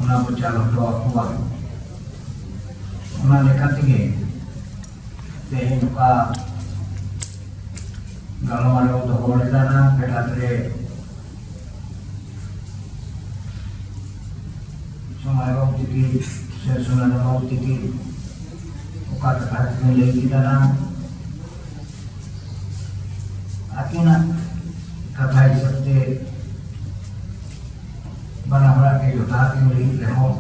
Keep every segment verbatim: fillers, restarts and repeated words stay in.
ᱚᱱᱟ ᱵᱚ ᱪᱟᱞ ᱦᱚᱴᱚ ᱟᱠᱚᱣᱟ᱾ ᱚᱱᱟ ᱞᱮᱠᱟ ᱛᱮᱜᱮ ᱛᱮᱦᱮᱧ ᱚᱠᱟ ᱜᱟᱞᱢᱟᱨᱟᱣ ᱫᱚᱦᱚ ᱞᱮᱫᱟ ᱱᱟᱝ ᱯᱷᱮᱰᱟᱛ ᱨᱮ ᱥᱚᱢᱟᱭ ᱵᱟᱹᱵᱩ ᱛᱤᱠᱤᱱ ᱥᱮ ᱥᱩᱱᱟᱨᱟ ᱵᱟᱹᱵᱩ ᱛᱤᱠᱤᱱ ᱚᱠᱟ ᱠᱟᱛᱷᱟ ᱠᱤᱱ ᱞᱟᱹᱭ ᱠᱮᱫᱟ ᱱᱟᱝ, ᱟᱹᱠᱤᱱᱟᱜ ᱠᱟᱛᱷᱟ ᱦᱤᱥᱟᱹᱵ ᱛᱮ ᱵᱟᱱᱟ ᱦᱚᱲᱟᱜ ᱜᱮ ᱡᱚᱛᱷᱟᱛ ᱠᱤᱱ ᱞᱟᱹᱭ ᱨᱮᱦᱚᱸ,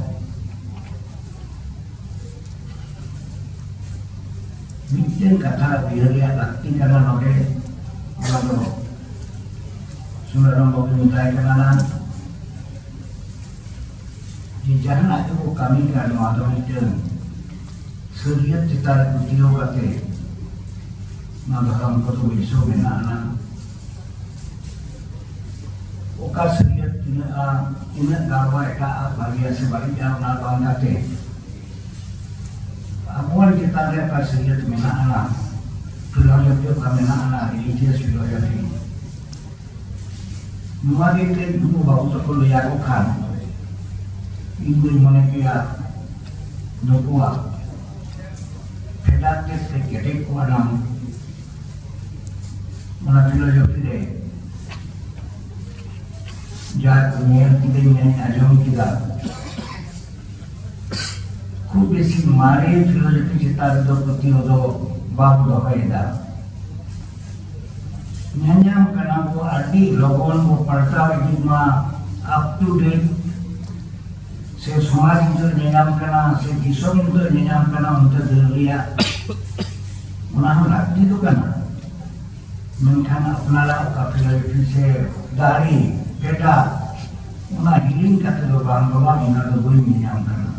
ᱢᱤᱫᱴᱮᱱ ᱠᱟᱛᱷᱟ ᱩᱭᱦᱟᱹᱨ ᱨᱮᱭᱟᱜ ᱞᱟᱹᱠᱛᱤ ᱠᱟᱱᱟ ᱱᱚᱰᱮ, ᱚᱱᱟ ᱫᱚ ᱥᱩᱱᱟᱨᱟᱢ ᱵᱟᱹᱵᱩ ᱢᱮᱛᱟᱭ ᱠᱟᱱᱟ ᱱᱟᱝ, ᱡᱮ ᱡᱟᱦᱟᱱᱟᱜ ᱜᱮᱵᱚ ᱠᱟᱹᱢᱤ ᱠᱟᱱ, ᱱᱚᱣᱟ ᱫᱚ ᱢᱤᱫᱴᱟᱝ ᱥᱟᱹᱨᱤᱭᱟᱹᱛ ᱪᱮᱛᱟᱱ ᱨᱮ ᱯᱟᱹᱛᱭᱟᱹᱣ ᱠᱟᱛᱮ ᱱᱚᱣᱟ ᱫᱷᱚᱨᱚᱢ ᱠᱚᱫᱚ ᱵᱟᱹᱭᱥᱟᱹᱣ ᱢᱮᱱᱟᱜᱼᱟ ᱱᱟᱝ᱾ ᱚᱠᱟ ᱥᱟᱹᱨᱤᱭᱟᱹᱛ ᱛᱤᱱᱟᱹᱜᱼᱟ, ᱛᱤᱱᱟᱹᱜ ᱜᱟᱲ ᱵᱚᱱ ᱮᱴᱟᱜ ᱟᱜ ᱵᱷᱟᱹᱜᱤᱭᱟ ᱥᱮ ᱵᱟᱹᱲᱤᱡᱼᱟ, ᱚᱱᱟ ᱵᱟᱝ ᱠᱟᱛᱮ ᱟᱵᱚᱣᱟᱜ ᱪᱮᱛᱟᱱ ᱨᱮ ᱚᱠᱟ ᱥᱟᱹᱨᱤᱭᱟᱹᱛ ᱢᱮᱱᱟᱜᱼᱟ, ᱯᱷᱤᱞᱳᱡᱚᱯᱷᱤ ᱚᱠᱟ ᱢᱮᱱᱟᱜᱼᱟ, ᱨᱤᱞᱤᱡᱤᱭᱟᱥ ᱯᱷᱤᱞᱳᱡᱚᱯᱷᱤ, ᱱᱚᱣᱟ ᱜᱮ ᱠᱟᱹᱡ ᱱᱩᱠᱩ ᱵᱟᱹᱵᱩ ᱛᱟᱠᱚ ᱞᱟᱹᱭ ᱟᱠᱚ ᱠᱷᱟᱱ, ᱤᱧ ᱫᱩᱧ ᱢᱚᱱᱮ ᱠᱮᱭᱟ ᱱᱩᱠᱩᱣᱟᱜ ᱯᱷᱮᱰᱟᱛ ᱛᱮ ᱠᱟᱹᱡ ᱠᱮᱴᱮᱡ ᱠᱚᱜᱼᱟ ᱱᱟᱝ᱾ ᱚᱱᱟ ᱯᱷᱤᱞᱳᱡᱚᱯᱷᱤ ᱨᱮ ᱡᱟ ᱧᱮᱞ ᱠᱤᱫᱟᱹᱧ, ᱟᱸᱡᱚᱢ ᱠᱮᱫᱟ, ᱠᱷᱩᱵ ᱵᱮᱥᱤ ᱢᱟᱨᱮ ᱯᱷᱤᱞᱳᱡᱚᱯᱷᱤ ᱪᱮᱛᱟᱱ ᱨᱮᱫᱚ ᱯᱟᱹᱛᱭᱟᱹᱣ ᱫᱚ ᱵᱟᱢ ᱫᱚᱦᱚᱭᱮᱫᱟ᱾ ᱧᱮᱧᱟᱢ ᱠᱟᱱᱟ ᱵᱚ ᱟᱹᱰᱤ ᱞᱚᱜᱚᱱ ᱵᱚ ᱯᱟᱞᱴᱟᱣ ᱤᱫᱤᱜ ᱢᱟ, up to date, ᱥᱮ ᱥᱚᱢᱟᱡᱽ ᱱᱤᱛᱚᱜ ᱧᱮᱧᱟᱢ ᱠᱟᱱᱟ, ᱥᱮ ᱫᱤᱥᱚᱢ ᱱᱤᱛᱚᱜ ᱧᱮᱧᱟᱢ ᱠᱟᱱᱟ, ᱚᱱᱛᱮ ᱫᱟᱹᱲ ᱨᱮᱭᱟᱜ ᱚᱱᱟ ᱦᱚᱸ ᱞᱟᱹᱠᱛᱤ ᱫᱚ ᱠᱟᱱᱟ᱾ ᱢᱮᱱᱠᱷᱟᱱ ᱟᱯᱱᱟᱨᱟᱜ ᱚᱠᱟ ᱯᱷᱤᱞᱳᱡᱚᱯᱷᱤ ᱥᱮ ᱫᱟᱲᱮ, ᱯᱷᱮᱰᱟᱛ, ᱚᱱᱟ ᱦᱤᱲᱤᱧ ᱠᱟᱛᱮ ᱫᱚ ᱵᱟᱝ, ᱵᱟᱵᱟ, ᱚᱱᱟ ᱫᱚ ᱵᱟᱹᱧ ᱧᱮᱧᱟᱢ ᱠᱟᱱᱟ᱾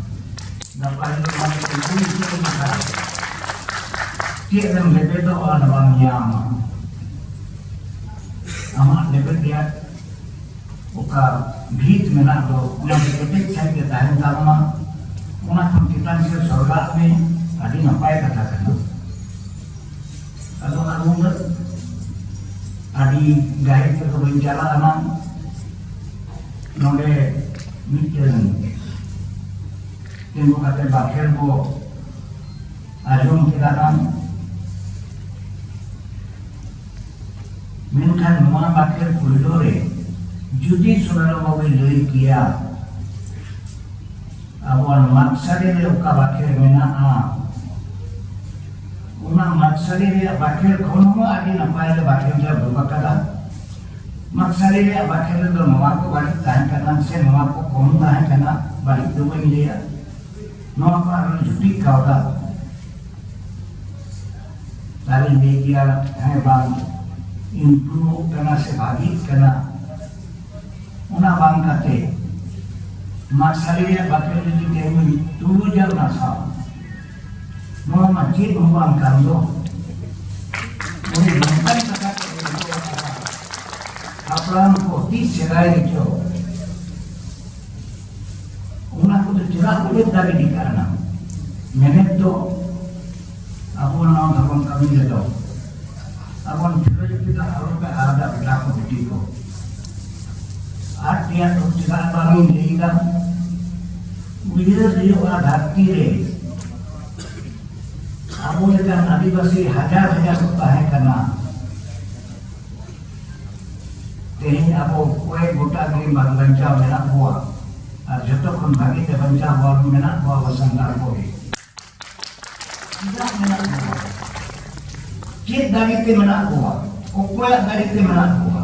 ᱜᱟᱯᱟ ᱦᱤᱞᱳᱜ ᱢᱟᱱᱮ ᱪᱮᱫ ᱮᱢ ᱪᱮᱫ ᱞᱮᱠᱟ? ᱪᱮᱫ ᱮᱢ ᱞᱮᱵᱮᱫᱚᱜᱼᱟ, ᱚᱱᱟ ᱵᱟᱢ ᱧᱟᱢᱟ᱾ ᱟᱢᱟᱜ ᱞᱮᱵᱮᱫ ᱨᱮᱭᱟᱜ ᱚᱠᱟ ᱵᱷᱤᱛ ᱢᱮᱱᱟᱜ ᱫᱚ, ᱚᱱᱟ ᱫᱚ ᱠᱮᱴᱮᱡ ᱥᱟᱺᱦᱤᱡ ᱜᱮ ᱛᱟᱦᱮᱱ ᱛᱟᱵᱚᱱᱟ᱾ ᱚᱱᱟ ᱠᱷᱚᱱ ᱪᱮᱛᱟᱱ ᱥᱮᱫ ᱥᱚᱨᱜᱟᱜ ᱢᱮ, ᱟᱹᱰᱤ ᱱᱟᱯᱟᱭ ᱠᱟᱛᱷᱟ ᱠᱟᱱᱟ᱾ ᱟᱫᱚ ᱟᱨ ᱩᱱᱟᱹᱜ ᱟᱹᱰᱤ ᱜᱟᱹᱦᱤᱨ ᱛᱮᱫᱚ ᱵᱟᱹᱧ ᱪᱟᱞᱟᱜᱼᱟ ᱱᱟᱝ᱾ ᱱᱚᱰᱮ ᱢᱤᱫᱴᱟᱹᱝ ᱛᱤᱸᱜᱩ ᱠᱟᱛᱮ ᱵᱟᱠᱷᱮᱲ ᱵᱚ ᱟᱸᱡᱚᱢ ᱠᱮᱫᱟ ᱱᱟᱝ᱾ ᱢᱮᱱᱠᱷᱟᱱ ᱱᱚᱣᱟ ᱵᱟᱠᱷᱮᱲ ᱯᱳᱭᱞᱳ ᱨᱮ ᱡᱩᱫᱤ ᱥᱩᱱᱟᱨᱟ ᱵᱟᱵᱩᱭ ᱞᱟᱹᱭ ᱠᱮᱭᱟ, ᱟᱵᱚᱣᱟᱜ ᱢᱟᱜᱽᱥᱟᱹᱨᱤ ᱨᱮ ᱚᱠᱟ ᱵᱟᱠᱷᱮᱲ ᱢᱮᱱᱟᱜᱼᱟ, ᱚᱱᱟ ᱢᱟᱜᱽᱥᱟᱹᱨᱤ ᱨᱮᱭᱟᱜ ᱵᱟᱠᱷᱮᱲ ᱠᱷᱚᱱ ᱦᱚᱸ ᱟᱹᱰᱤ ᱱᱟᱯᱟᱭ ᱞᱮ ᱵᱟᱠᱷᱮᱲ ᱞᱮ ᱩᱰᱩᱠ ᱟᱠᱟᱫᱟ᱾ ᱢᱟᱜᱽᱥᱟᱹᱨᱤ ᱨᱮᱭᱟᱜ ᱵᱟᱠᱷᱮᱲ ᱨᱮᱫᱚ ᱱᱚᱣᱟ ᱠᱚ ᱵᱟᱹᱲᱤᱡ ᱛᱟᱦᱮᱸ ᱠᱟᱱᱟ ᱥᱮ ᱱᱚᱣᱟ ᱠᱚ ᱠᱚᱢ ᱛᱟᱦᱮᱸ ᱠᱟᱱᱟ, ᱵᱟᱹᱲᱤᱡ ᱫᱚ ᱵᱟᱹᱧ ᱞᱟᱹᱭᱟ, ᱱᱚᱣᱟ ᱠᱚ ᱟᱨᱚ ᱡᱩᱴᱤᱡ ᱠᱟᱣᱫᱟ᱾ ᱛᱟᱦᱞᱮᱧ ᱞᱟᱹᱭ ᱠᱮᱭᱟ, ᱦᱮᱸ ᱵᱟᱝ, ᱤᱢᱯᱨᱩᱵᱷᱚᱜ ᱠᱟᱱᱟ ᱥᱮ ᱵᱷᱟᱜᱤᱜ ᱠᱟᱱᱟ, ᱚᱱᱟ ᱵᱟᱝ ᱠᱟᱛᱮ ᱢᱟᱜᱽᱥᱟᱹᱨᱤ ᱨᱮᱭᱟᱜ ᱵᱟᱠᱷᱮᱲ ᱡᱩᱫᱤ ᱛᱮᱦᱮᱧ ᱛᱩᱨᱩᱭ ᱦᱟᱡᱟᱨ ᱱᱟᱥᱟᱣ, ᱱᱚᱣᱟ ᱢᱟ ᱪᱮᱫ ᱦᱚᱸ ᱵᱟᱝ ᱠᱟᱱ ᱫᱚ᱾ ᱩᱱᱤ ᱱᱚᱝᱠᱟᱱ ᱠᱟᱛᱷᱟ ᱠᱚ ᱞᱟᱹᱭ ᱦᱚᱴᱚ ᱟᱠᱟᱫᱟ, ᱦᱟᱯᱲᱟᱢ ᱠᱚ ᱛᱤᱥ ᱥᱮᱫᱟᱭ ᱨᱮᱪᱚ ᱚᱱᱟ ᱠᱚᱫᱚ ᱪᱮᱫᱟᱜ ᱵᱚ ᱞᱟᱹᱭ ᱫᱟᱲᱮ ᱠᱟᱜᱼᱟ? ᱢᱮᱱᱮᱫ ᱫᱚ ᱟᱵᱚ ᱱᱚᱣᱟ ᱫᱷᱚᱨᱚᱢ ᱠᱟᱹᱢᱤ ᱨᱮᱫᱚ ᱟᱵᱚ ᱯᱷᱤᱞᱳᱡᱚᱯᱷᱤ ᱫᱚ ᱟᱞᱚᱯᱮ ᱟᱫᱟ, ᱵᱮᱴᱟ ᱠᱚ ᱵᱤᱴᱤ ᱠᱚ᱾ ᱟᱨ ᱛᱮᱭᱟᱜ ᱫᱚ ᱪᱮᱫᱟᱜ ᱵᱟᱝ ᱤᱧ ᱞᱟᱹᱭ ᱮᱫᱟ? ᱩᱭᱦᱟᱹᱨ ᱦᱩᱭᱩᱜᱼᱟ, ᱫᱷᱟᱹᱨᱛᱤ ᱨᱮ ᱟᱵᱚ ᱞᱮᱠᱟᱱ ᱟᱹᱫᱤᱵᱟᱹᱥᱤ ᱦᱟᱡᱟᱨ ᱦᱟᱡᱟᱨ ᱠᱚ ᱛᱟᱦᱮᱸ ᱠᱟᱱᱟ᱾ ᱛᱮᱦᱮᱧ ᱟᱵᱚ ᱠᱚᱭᱮᱠ ᱜᱚᱴᱟᱝ ᱜᱮ ᱵᱟᱧᱪᱟᱣ ᱢᱮᱱᱟᱜ ᱵᱚᱣᱟ, ᱟᱨ ᱡᱚᱛᱚ ᱠᱷᱚᱱ ᱵᱷᱟᱜᱮ ᱛᱮ ᱵᱟᱧᱪᱟᱣ ᱵᱚᱱ ᱢᱮᱱᱟᱜ ᱵᱚᱣᱟ ᱟᱵᱚ ᱥᱟᱱᱛᱟᱲ ᱠᱚᱜᱮ᱾ ᱪᱮᱫᱟᱜ ᱢᱮᱱᱟᱜ ᱵᱚᱣᱟ? ᱪᱮᱫ ᱫᱟᱲᱮ ᱛᱮ ᱢᱮᱱᱟᱜ ᱵᱚᱣᱟ? ᱚᱠᱚᱭᱟᱜ ᱫᱟᱲᱮ ᱛᱮ ᱢᱮᱱᱟᱜ ᱵᱚᱣᱟ?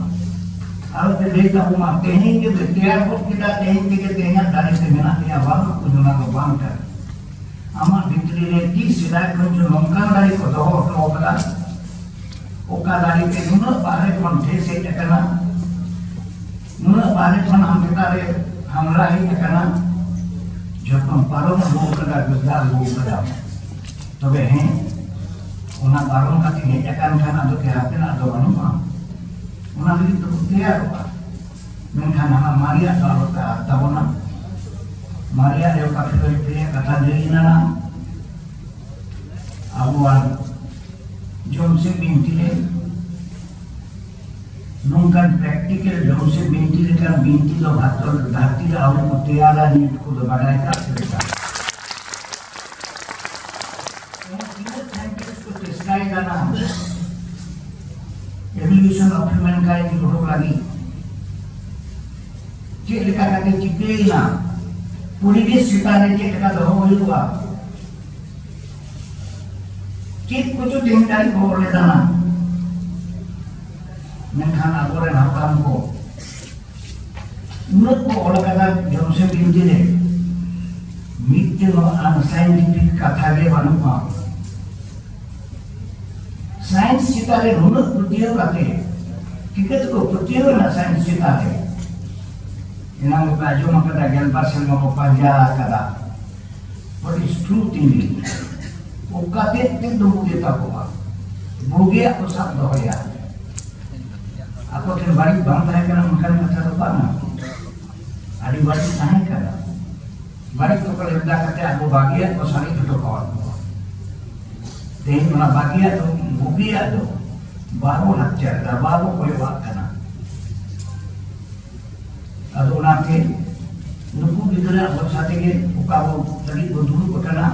ᱟᱨᱚ ᱯᱮ ᱞᱟᱹᱭ ᱛᱟᱵᱚᱱᱟ, ᱛᱮᱦᱮᱧ ᱜᱮ ᱯᱮ ᱛᱮᱭᱟᱨ ᱜᱚᱫ ᱠᱮᱫᱟ, ᱛᱮᱦᱮᱧ ᱛᱮᱜᱮ ᱛᱮᱦᱮᱧᱟᱜ ᱫᱟᱲᱮ ᱛᱮ ᱢᱮᱱᱟᱜ ᱯᱮᱭᱟ, ᱵᱟᱝ, ᱚᱱᱟ ᱫᱚ ᱵᱟᱝ ᱠᱟᱱᱟ᱾ ᱟᱢᱟᱜ ᱵᱷᱤᱛᱨᱤ ᱨᱮ ᱪᱮᱫ ᱥᱮᱫᱟᱭ ᱠᱷᱚᱱ ᱪᱚ ᱱᱚᱝᱠᱟᱱ ᱫᱟᱲᱮ ᱠᱚ ᱫᱚᱦᱚ ᱦᱚᱴᱚ ᱟᱠᱟᱫᱟ, ᱚᱠᱟ ᱫᱟᱲᱮ ᱛᱮ ᱱᱩᱱᱟᱹᱜ ᱵᱟᱦᱨᱮ ᱠᱷᱚᱱ ᱴᱷᱮᱥ ᱦᱮᱡ ᱟᱠᱟᱱᱟ, ᱱᱩᱱᱟᱹᱜ ᱵᱟᱦᱨᱮ ᱠᱷᱚᱱ ᱟᱢ ᱪᱮᱛᱟᱱ ᱨᱮ ᱦᱟᱢᱞᱟ ᱦᱮᱡ ᱟᱠᱟᱱᱟ, ᱡᱚᱛᱚᱢ ᱯᱟᱨᱚᱢ ᱟᱹᱜᱩ ᱟᱠᱟᱫᱟ, ᱜᱟᱹᱨᱫᱷᱟ ᱟᱹᱜᱩ ᱟᱠᱟᱫᱟ᱾ ᱛᱚᱵᱮ ᱦᱮᱸ, ᱚᱱᱟ ᱯᱟᱨᱚᱢ ᱠᱟᱛᱮ ᱦᱮᱡ ᱟᱠᱟᱱ ᱠᱷᱟᱱ ᱟᱫᱚ ᱪᱮᱦᱨᱟ ᱛᱮᱱᱟᱜ ᱫᱚ ᱵᱟᱹᱱᱩᱜᱼᱟ᱾ ᱚᱱᱟ ᱞᱟᱹᱜᱤᱫ ᱫᱚᱵᱚ ᱛᱮᱭᱟᱨᱚᱜᱼᱟ᱾ ᱢᱮᱱᱠᱷᱟᱱ ᱦᱟᱱᱟ ᱢᱟᱨᱮᱭᱟᱜ ᱫᱚ ᱟᱞᱚᱯᱮ ᱟᱫ ᱛᱟᱵᱚᱱᱟ᱾ ᱢᱟᱨᱮᱭᱟᱜ ᱨᱮ ᱚᱠᱟ ᱯᱷᱤᱞᱳᱡᱚᱯᱷᱤ ᱨᱮᱭᱟᱜ ᱠᱟᱛᱷᱟ ᱞᱟᱹᱭ ᱮᱱᱟ, ᱟᱵᱚᱣᱟᱜ ᱡᱚᱢᱥᱤᱢ ᱵᱤᱱᱛᱤ ᱨᱮ ᱱᱚᱝᱠᱟᱱ ᱯᱨᱮᱠᱴᱤᱠᱮᱞ ᱡᱚᱢᱥᱤᱢ ᱵᱤᱱᱛᱤ ᱞᱮᱠᱟᱱ ᱵᱤᱱᱛᱤ ᱫᱚ ᱵᱷᱟᱨᱚᱛ ᱫᱷᱟᱹᱨᱛᱤ ᱨᱮ ᱟᱹᱣᱨᱤ ᱠᱚ ᱛᱮᱭᱟᱨᱟ, ᱱᱤᱛ ᱠᱚᱫᱚ ᱵᱟᱰᱟᱭ ᱠᱟᱜ ᱯᱮ ᱞᱮᱠᱟ᱾ ᱮᱵᱷᱚᱞᱩᱥᱚᱱ ᱚᱯᱷ ᱦᱤᱭᱩᱢᱮᱱ ᱠᱟᱭᱤᱱᱰ ᱜᱷᱚᱴᱚᱱ ᱞᱟᱹᱜᱤᱫ ᱪᱮᱫ ᱞᱮᱠᱟ ᱠᱟᱛᱮ ᱪᱤᱠᱟᱹᱭᱮᱱᱟ, ᱯᱚᱨᱤᱵᱮᱥ ᱪᱮᱛᱟᱱ ᱨᱮ ᱪᱮᱫ ᱞᱮᱠᱟ ᱫᱚᱦᱚ ᱦᱩᱭᱩᱜᱼᱟ, ᱪᱮᱫ ᱠᱚᱪᱚ ᱛᱮᱦᱮᱧ ᱫᱷᱟᱹᱨᱤᱡ ᱠᱚ ᱚᱞ ᱮᱫᱟ ᱱᱟᱝ᱾ ᱢᱮᱱᱠᱷᱟᱱ ᱟᱵᱚᱨᱮᱱ ᱦᱟᱯᱲᱟᱢ ᱠᱚ ᱩᱱᱟᱹᱜ ᱠᱚ ᱚᱞ ᱟᱠᱟᱫᱟ ᱡᱚᱢᱥᱮᱫ ᱵᱤᱱᱛᱤ ᱨᱮ, ᱢᱤᱫᱴᱮᱱ ᱦᱚᱸ ᱟᱱᱥᱟᱭᱮᱱᱴᱤᱯᱷᱤᱠ ᱠᱟᱛᱷᱟ ᱜᱮ ᱵᱟᱹᱱᱩᱜᱼᱟ᱾ ᱥᱟᱭᱮᱱᱥ ᱪᱮᱛᱟᱱ ᱨᱮ ᱱᱩᱱᱟᱹᱜ ᱯᱟᱹᱛᱭᱟᱹᱣ ᱠᱟᱛᱮ ᱪᱤᱠᱟᱹ ᱛᱮᱠᱚ ᱯᱟᱹᱛᱭᱟᱹᱣ ᱮᱱᱟ ᱥᱟᱭᱮᱱᱥ ᱪᱮᱛᱟᱱ ᱨᱮ? ᱮᱱᱟᱝ ᱜᱮᱯᱮ ᱟᱸᱡᱚᱢ ᱟᱠᱟᱫᱟ, ᱜᱮᱞᱵᱟᱨ ᱥᱮᱨᱢᱟ ᱠᱚ ᱯᱟᱸᱡᱟ ᱟᱠᱟᱫᱟ᱾ What is truth in it? ᱚᱠᱟ ᱛᱮᱫ ᱛᱮᱫ ᱫᱚ ᱵᱩᱜᱤ ᱛᱟᱠᱚᱣᱟ? ᱵᱩᱜᱤᱭᱟᱜ ᱠᱚ ᱥᱟᱵ ᱫᱚᱦᱚᱭᱟ᱾ ᱟᱠᱚ ᱴᱷᱮᱱ ᱵᱟᱹᱲᱤᱡ ᱵᱟᱝ ᱛᱟᱦᱮᱸ ᱠᱟᱱᱟ ᱚᱱᱠᱟᱱ ᱠᱟᱛᱷᱟ ᱫᱚ ᱵᱟᱝᱟ᱾ ᱟᱹᱰᱤ ᱵᱟᱹᱲᱤᱡ ᱛᱟᱦᱮᱸ ᱠᱟᱱᱟ᱾ ᱵᱟᱹᱲᱤᱡ ᱠᱚᱠᱚ ᱞᱮᱵᱫᱟ ᱠᱟᱛᱮ ᱟᱵᱚ ᱵᱟᱹᱜᱤᱭᱟᱜ ᱠᱚ ᱥᱟᱨᱮᱡ ᱦᱚᱴᱚ ᱠᱟᱣᱟᱫ ᱵᱚᱱᱟ᱾ ᱛᱮᱦᱮᱧ ᱚᱱᱟ ᱵᱟᱹᱜᱤᱭᱟᱜ ᱫᱚ, ᱵᱩᱜᱤᱭᱟᱜ ᱫᱚ ᱵᱟᱵᱚ ᱞᱟᱠᱪᱟᱨ ᱮᱫᱟ, ᱵᱟᱵᱚ ᱠᱚᱭᱚᱜᱟᱜ ᱠᱟᱱᱟ᱾ ᱟᱫᱚ ᱚᱱᱟᱛᱮ ᱱᱩᱠᱩ ᱜᱤᱫᱽᱨᱟᱹ ᱵᱷᱚᱨᱥᱟ ᱛᱮᱜᱮ ᱚᱠᱟ ᱵᱚ ᱞᱟᱹᱜᱤᱫ ᱵᱚ ᱫᱩᱲᱩᱵ ᱟᱠᱟᱱᱟ,